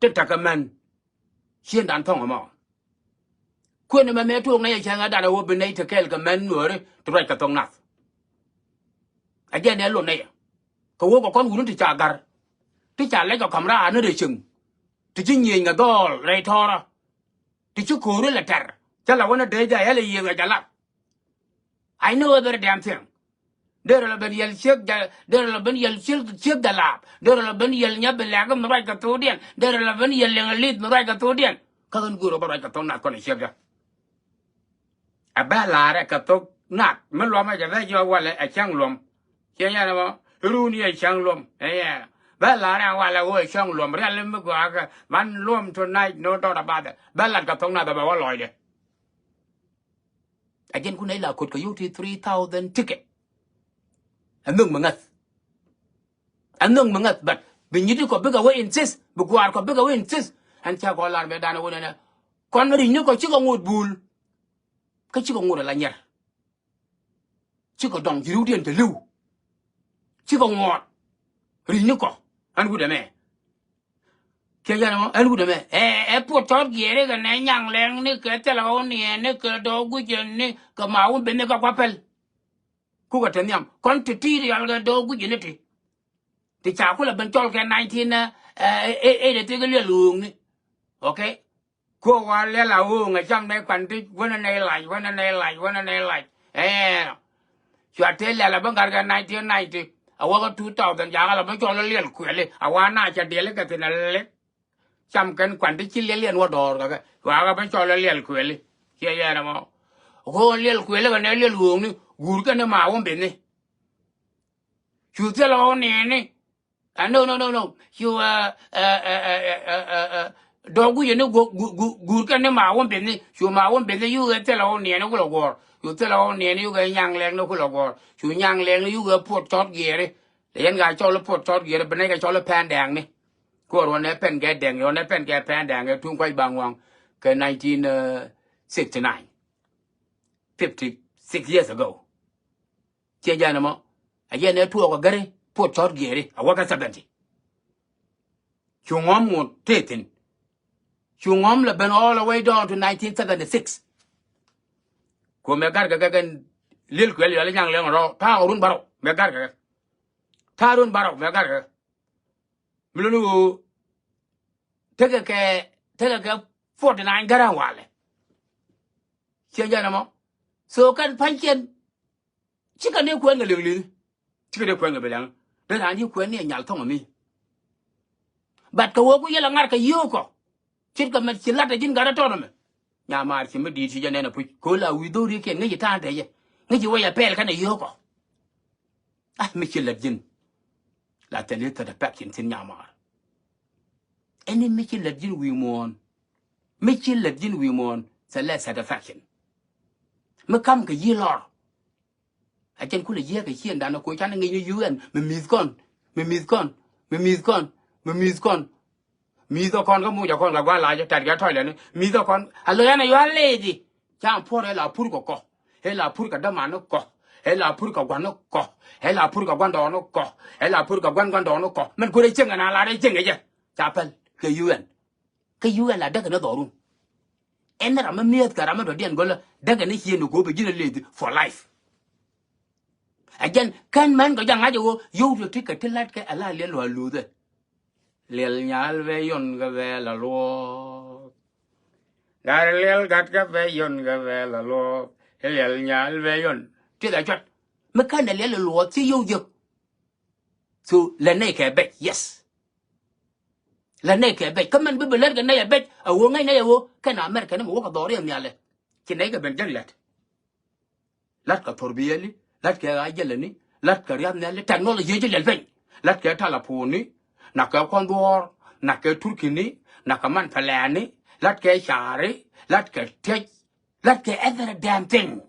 Tin tekɛ mɛn. Ciëŋdan thɔ̱ŋ ɛmɔ. Kuën ɛmɛ mëë tuɔɔk nɛy ɛ cäŋ ɛ dan ɛ ɣöö bi nɛy te kɛɛl kɛ mɛn nuääri ti ruac kɛ thok nath. Ɛ jɛn ɛ lot nɛy ɛ kɛ ɣöö kɛ kɔn wuni ti ca ga̱r. Ti ca lɛc kɛ ka̱m raar ni rɛy cieŋ. Ti ci nyiëëny ŋɛ dhɔɔl rɛy tɔ̱rä. Ti ci ko̱o̱ri lɛ tɛr cä la wänä dee jay ɛ lɛ yiëëk ɛ jɛ lap. I know every damn thing. Derɛ la ben yɛl ciek ja, derɛ la ben yɛl ciek, ciek ja laap. Derɛ la ben yɛl nya bi lɛk mi ruac kɛ thokdiɛn. Derɛ la ben yɛl liŋ a lith mi ruac kɛ thokdiɛn. Kä ɣän go̱o̱r ɔ bä ruac kɛ thok nath kɔn a ciek ja. A bä laarɛ kɛ thok nath mi luɔm a jɛ bɛ jɔɔk walɛ a cäŋ luɔm. Ciɛ nyɛn ɛmɔ run yɛ cäŋ luɔm ɛ yɛ. Bä laarɛ a walɛ ɣöö a cäŋ luɔm rial mi gɔaa kɛ man luɔm tonight, no doubt about it. Bä lat kɛ thok nath a bɛ wä lɔcdɛ. A jɛn kun nɛy la ko̱t kɛ yio̱w ti three thousand ticket. Ɛ nhök mi ŋäth. Ɛ nhök mi ŋäth, but bi nyit kɔ bikɛ wä insist, bi guaar kɔ bikɛ wä insist. Ɛn ca kɔ lar bɛ danɛ wä nɛnɛ kɔn ri̱cni kɔ cikɛ ŋot bul. Kä cikɛ ŋot ala nyɛr. Cikɛ dɔŋ ci riwdiɛn te li̱w. Cikɛ ŋuɔt ri̱cni kɔ. Ɛn wut ɛmɛ. Kiɛ jɛn ɛmɔ ɛn wut ɛmɛ ɛ, ɛ puɔt cɔɔt giɛɛri kɛ nɛ nyaŋ lɛŋni kɛ thilɛ ɣɔw niɛɛni kɛ dɔɔk gui̱cɛni kɛ ma wun beni kɛ gua̱ pɛl. Kukɛ te nhiam kɔn ti ti rial kɛ dɔɔk gui̱cɛni ti. Ti ca kulɛ ben cɔl kɛ nineteen, ɛ, ɛ, ɛ, ɛ, ɛ, thik liɛl ɣööŋni. Okay. Kuɔ wa liɛl a ɣööŋ ɛ cam nɛ kuan ti wänɛ nɛ lac, wänɛ nɛ lac, wänɛ nɛ lac. Ɛɛ. Cua tëë liɛl a ben gat kɛ nineteen ninety. A wäkä two thousand jakä la ben cɔl liɛl kuɛli a wa na ca diɛli kɛ thin a lek. Cam kɛn kuan ti ci liɛl yɛn wä dɔɔr kɛ kɛ. Wakä ben cɔl liɛl kuɛli. Ciɛ yɛn ɛmɔ. Ɣöö liɛl kuɛli kɛ nɛ liɛl ɣööŋni guur kɛn ni ma wä bini. Cu thil ɣɔw niɛni. Ah, no, no, no, no. Cu, ah, ah, ah, dɔɔk gui̱cɛ ni gu-, gu-, gu-, guur kɛn ni ma wä bini. Cu ma wä bini yuk ɛ thil ɣɔw niɛni kulɛ guɔ̱ɔ̱r. Cu thil ɣɔw niɛni yuk ɛ nyaŋ lɛŋni kulɛ guɔ̱ɔ̱r. Cu nyaŋ lɛŋni yuk ɛ puɔt cɔt giɛɛri. Lɛ yɛn ka cɔl i̱ puɔt cɔt giɛɛri bi nɛy kɛ cɔl i̱ pɛn dɛŋni. Kuɔr ɣän ɛ pɛn kɛ dɛŋ, ɣän ɛ pɛn kɛ pɛn dɛŋ ɛ tuŋ kuac baŋ waŋ kɛ nineteen sixty-nine. Fifty-six years ago. Ciɛ jɛn ɛmɔ. A yɛn ɛ tuɔɔk ɛ gäri puɔt cɔt giɛɛri a wäkɛ seventy. Cu ŋɔm ŋot tëë thi̱n. Cu ŋɔm lɛ ben all the way down to nineteen seventy-six. Kuɔ mɛ gat kɛ kɛ kɛn li̱el kuɛl yɔl i̱ nyaŋ liɛŋ rɔ ta̱a̱ run bärɔw mɛ gat kɛ kɛ. Ta̱a̱ run bärɔw mɛ gat kɛ kɛ. Mi luni ɣöö tekɛ kɛ, tekɛ kɛ forty-nine gärä walɛ. Ciɛ jɛn ɛmɔ. So kɛn pa̱nykiɛn. Cikɛ ni kuɛn kɛ liŋ li̱ni. Cikɛ ni kuɛn kɛ bi lɛŋ. Dee raan ji̱ kuɛn ni ɛ nyal thɔŋ ɛmi. But kɛ wee ku yɛl ɛ ŋa̱r kɛ yio̱o̱kɔ. Ce̱tkɛ mɛ ci la̱t ɛ ji̱n gat ɛ tɔt ɛmɛ. Nyamaar ci mi di̱i̱t ci jɛ nɛn ɛ puc ko̱ la wi̱i̱ dho̱r yɛ kiɛn ŋäc ci ta̱a̱n tɛcɛ. Ŋäc ci wec ɛ pɛl kɛn ɛ yio̱o̱kɔ. Ah, mi ci lät ji̱n. La thil i̱ thätɛ pɛk cin thi̱n nyamaar. Ɛn i̱ mi ci lät ji̱n wi̱i̱ muɔ̱ɔ̱n. Mi ci lät ji̱n wi̱i̱ muɔ̱ɔ̱n thilɛ satisfaction. Mi ka̱m kɛ yi̱ lɔr. A jɛn kulɛ yiëë kɛ ciëŋdan ɛ koc can ŋi̱c ni U N mi mi̱th kɔn, mi mi̱th kɔn, mi mi̱th kɔn, mi mi̱th kɔn. Mi̱th ɛ kɔn kä muc ɛ kɔn kɛ gua̱n lacä ta̱t kɛ tɔ̱c lɛni mi̱th ɛ kɔn a lo̱c ɛn ɛ yua̱n leci. Ca puɔ̱r ɛ la pur kɛ kɔ ɛ la pur kɛ däman ni kɔ ɛ la pur kɛ gua̱n ni kɔ ɛ la pur kɛ gua̱n dɔɔk ni kɔ ɛ la pur kɛ gua̱n gua̱n dɔɔk ni kɔ. Min kuäär ɛ cieŋ ɛn a lar ɛ cieŋ ɛ jɛ ca päl kɛ U N. Kä U N la däkɛ ni dhɔrun. Ɛn ni ram mi mi̱eth kɛ ram mi dɔ̱diɛn gölä däkɛ ni ciëën ni go̱o̱p ɛ ji̱n ɛ leci for life. Ɛ jɛn kän män kɛ jɛ ŋa̱c ɛ ɣöö yio̱w ti ti kɛ ti la̱t kɛ ɛ la liɛl lua̱a̱ luuthɛ. Liɛl nyal bɛ yɔn kɛ bɛ la luɔɔk. Gat liɛl gat kɛ bɛ yɔn kɛ bɛ la luɔɔk. Liɛl nyal bɛ yɔn. Ti kɛ cuat mi kän ɛ liɛl luɔɔk ci yio̱w jiäk. So lɛ nɛy kɛ bɛc, yes. Lɛ nɛy kɛ bɛc kä mɛn bi bi lät kɛ nɛy ɛ bɛc a ɣöö ŋäc nɛy ɛ ɣöö kɛn America ni mi wä kɛ dhɔriɛn nhialɛ. Ci nɛy kɛ ben jäk lät. La̱t kɛ thor bi yɛli, la̱t kɛ ɣa̱c jälɛni, la̱t kɛ riath nhiali, technology ci liɛl piny. La̱t kɛ talapuni, nak kɛ kuɔn dhuɔ̱ɔ̱r, nak kɛ turkini, nak kɛ man pɛlɛɛni, la̱t kɛ caari, la̱t kɛ tiec, la̱t kɛ every damn thing.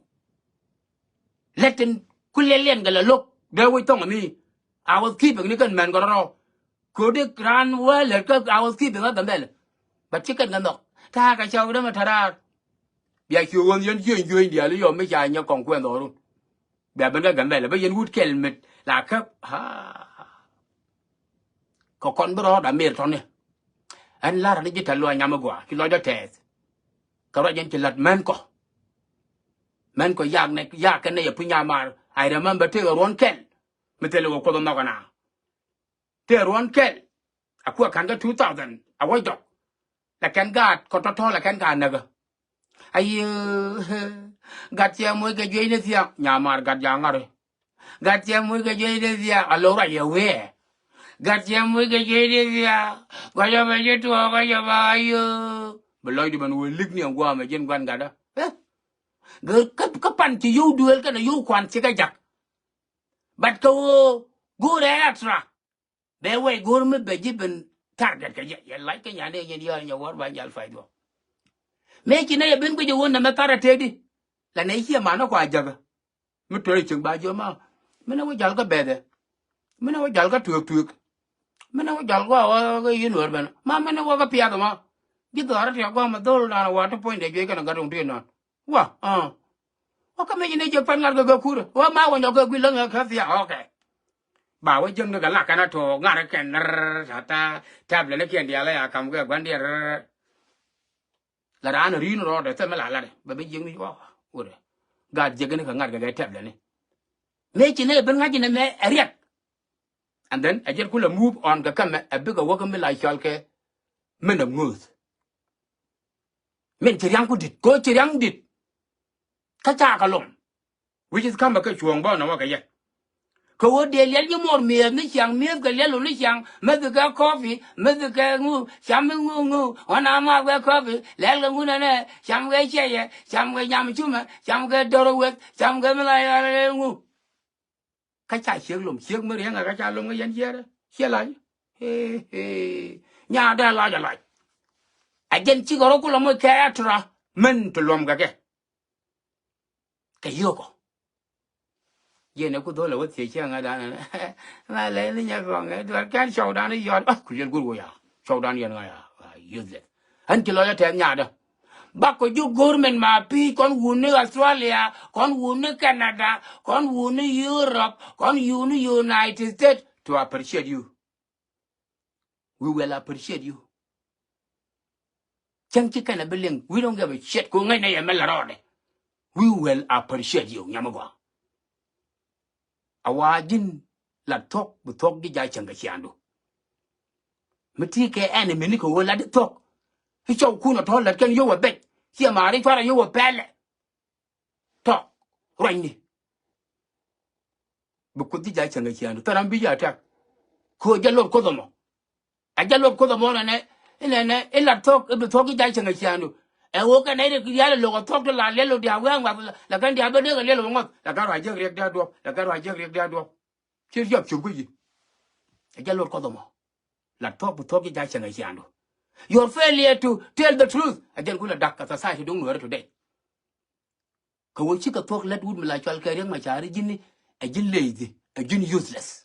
Lɛt tin ku liɛliɛn kɛ la lo̱k dee wec thɔŋ mi. I was keeping ni kɛn mɛn kɛ rɔrɔ. Kodi raan wä lɛt kä I was keeping kä Gambɛl. But ci kɛn kɛ nhɔk ta̱a̱ kɛ cɔw dee mɛ taraar. Bia ci ɣöön yɛn jiöny jiöny diaal i̱ yɔ mi ca nyɛ kɔŋ kuɛn dhɔrun. Bia ben kä Gambɛl bä yɛn wut kɛl met la käp. Kɛ kɔn bi rɔɔd a mer tɔni. Ɛn lar ni ji̱ tɛ̈th luɔny nyam mi gɔaa ci lɔcdä tɛɛth. Kɛ ruac ɛn ci la̱t män kɔ. Män kɔ yak nɛ yak kɛn nɛ yɛ puny nyamar. I remember tëëkɛ ruɔ̱n kɛl mi thilɛ wä kuoth nhɔk ɛna. Tëë ruɔ̱n kɛl a kuɛ ka̱n kä two thousand a wä jɔk. Lɛ kɛn gaat kɔ tɔ̱tɔ̱ lɛ kɛn gaat näkä. Ayi gat cɛ moc kɛ juec ni thiaŋ nyamar gat ja̱ ŋa̱ri. Gat cɛ moc kɛ juec ni thiaŋ a lo̱k ruac yɛ wee. Gat cɛ moc kɛ juec ni thiaŋ gɔcɔ bɛ ji̱ tuɔɔk gɔcɔ bɛ ayi. Bi lɔcdu ben wee lik ni ɛn gua̱a̱mɛ ji̱n gua̱n gatdä. Gör kä pan ci yio̱w duëël kɛnɛ yio̱w kuan cikɛ jak. But kɛ ɣöö go̱o̱rɛ atra. Bɛ wɛy go̱o̱r mi bɛ ji̱ ben target kɛ jɛ yɛ lac kɛ nyandɛ nyɛn yɔ̱ɔ̱r nyɛ wäär ba nyal pay duɔ̱ɔ̱p. Mëë ci nɛ yɛ ben guic ɛ wä nɛmɛ thar ɛ tëëdi. La nɛ ciɛ manä kua jäkä. Mi to̱r ɛ cieŋ ba jiɔma. Mi nɛ wä jal kä bɛthɛ. Mi nɛ wä jal kä tueek tueek. Mi nɛ wä jal gua̱a̱ wä kä yien wär ben ma mi nɛ wä kä piath ma. Ji̱ dhɔaarä tiak gua̱a̱ ma dhol dan wa ti puɔ̱nydɛ juec kɛn gat ruŋ ti nɔn. Wa ɔ. Wa kä mec ni jek pan ŋa̱t kɛ kɛ kurä wa ma wä nyɔk kɛ gui̱l läŋ kɛ thia̱k ɔkɛ. Ba wä jiäkni kɛ lak kɛn a to̱o̱k ŋa̱t kɛn rɛr tata. Tɛp lɛ ni kiɛn diaal a ya kam kɛ gua̱n diɛn rɛr. La raan a ri̱i̱n rɔɔdɛ thɛmɛ la latdɛ bɛ bi jiäkni wä wä. Gaat jiäkni kɛ ŋa̱t kɛ kɛ tɛp lɛ ni. Mëë ci ni ben ŋa̱c ni mɛ ɛ riɛk. And then a jɛt kulɛ move on kɛ kɛmɛ a bikɛ wä kä mi la cɔl kɛ. Min a ŋööth. Min ci riaŋ ku dit ko ci riaŋ dit. Kä ca kɛ lom. Which is kamɛ kä cuɔ̱ɔ̱ŋ bä nɔmɔ kɛ yɛ. Kɛ ɣöö dee liɛl ji̱ muɔr mi̱eth ni ciaŋ mi̱eth kɛ liɛl wä ni ciaŋ. Mäth kɛ kɔpi mäth kɛ ŋu cam mi ŋu ŋu ɣän a math kɛ kɔpi lɛl kɛ ŋu nɛnɛ. Cam kɛ ciɛyɛ cam kɛ nyam cumɛ cam kɛ dɔr weth cam kɛ mi la yɔl kɛ ŋu. Kä ca ciek lom ciek mi riɛŋɛ kä ca lom kä yɛn jiɛɛrɛ ciɛ lac. Nyaa dee lac a lac. A jɛn cikɛ rɔ kulɛ moc kɛ atra. Män ti luɔm kɛ kɛ. Kɛ yio̱kɔ. Jiɛn ɛ ku dho̱l ɛ wä thiec ciɛ ŋa̱dan. Ma lɛ ni nyɛ kɔŋ ɛ duɔl kɛn cɔwdan i̱ yɔt ku yɛn gur wä ya. Cɔwdan yɛn ŋa̱ ya. Useless. Ɣän ci lɔcä tɛth nyadä. Bakɔ ji̱ go̱r min ma pi̱i̱c kɔn wuni Australia kɔn wuni Canada kɔn wuni Europe kɔn wuni United States to appreciate you. We will appreciate you. Cäŋ ci kɛn a bi liŋ we don't give a shit ko ŋäc nɛ yɛ mɛ la rɔɔdɛ. We will appreciate you nyam gɔaa. A wa ji̱n lat thuɔ̱k bi thuɔ̱k ji̱ ja̱ cäŋ kɛ ciaŋdu. Mi ti kɛ enemy ni kɛ ɣöö lat di thuɔ̱k. I̱ cɔw kun ɔ tɔ̱ lät kɛn yio̱w ɛ bec ciɛ maari cuarɛ yio̱w ɛ pɛlɛ. Tɔ̱ ruacni. Bi kuoth ji̱ ja̱ cäŋ kɛ ciaŋdu thäram bi ja̱ tɛk. Kɛ ɣöö jɛ lot kuoth ɛmɔ. A jɛ luɔt kuoth ɛmɔ nɛnɛ. Inɛnɛ ilat thuɔ̱k ibi thuɔ̱k i̱ ja̱ cäŋ ɛ cia̱a̱ndu. Ɛ ɣöö kɛn nɛy ri rial ɛ lo̱k ɛ thuɔ̱k ti la liɛl ɔ dia̱a̱k wee ŋuath. La kɛn dia̱a̱k ben dee kɛ liɛl ɔ ŋuɔth la kɛn ruac jiäk riɛk dia̱a̱k duɔ̱p la kɛn ruac jiäk riɛk dia̱a̱k duɔ̱p. Ci riɔp ciöp kä ji̱. A jɛ luɔt kuoth ɛmɔ. Lat thuɔ̱k bi thuɔ̱k i̱ ja̱ cäŋ ɛ cia̱a̱ndu. Your failure to tell the truth a jɛn kulɛ dak kɛ society duŋ nuɛɛri today. Kɛ ɣöö cikɛ thuɔ̱k lät wut mi la cual kɛ Riek Machar i̱ ji̱n i̱ ɛ ji̱n lazy ɛ ji̱n useless.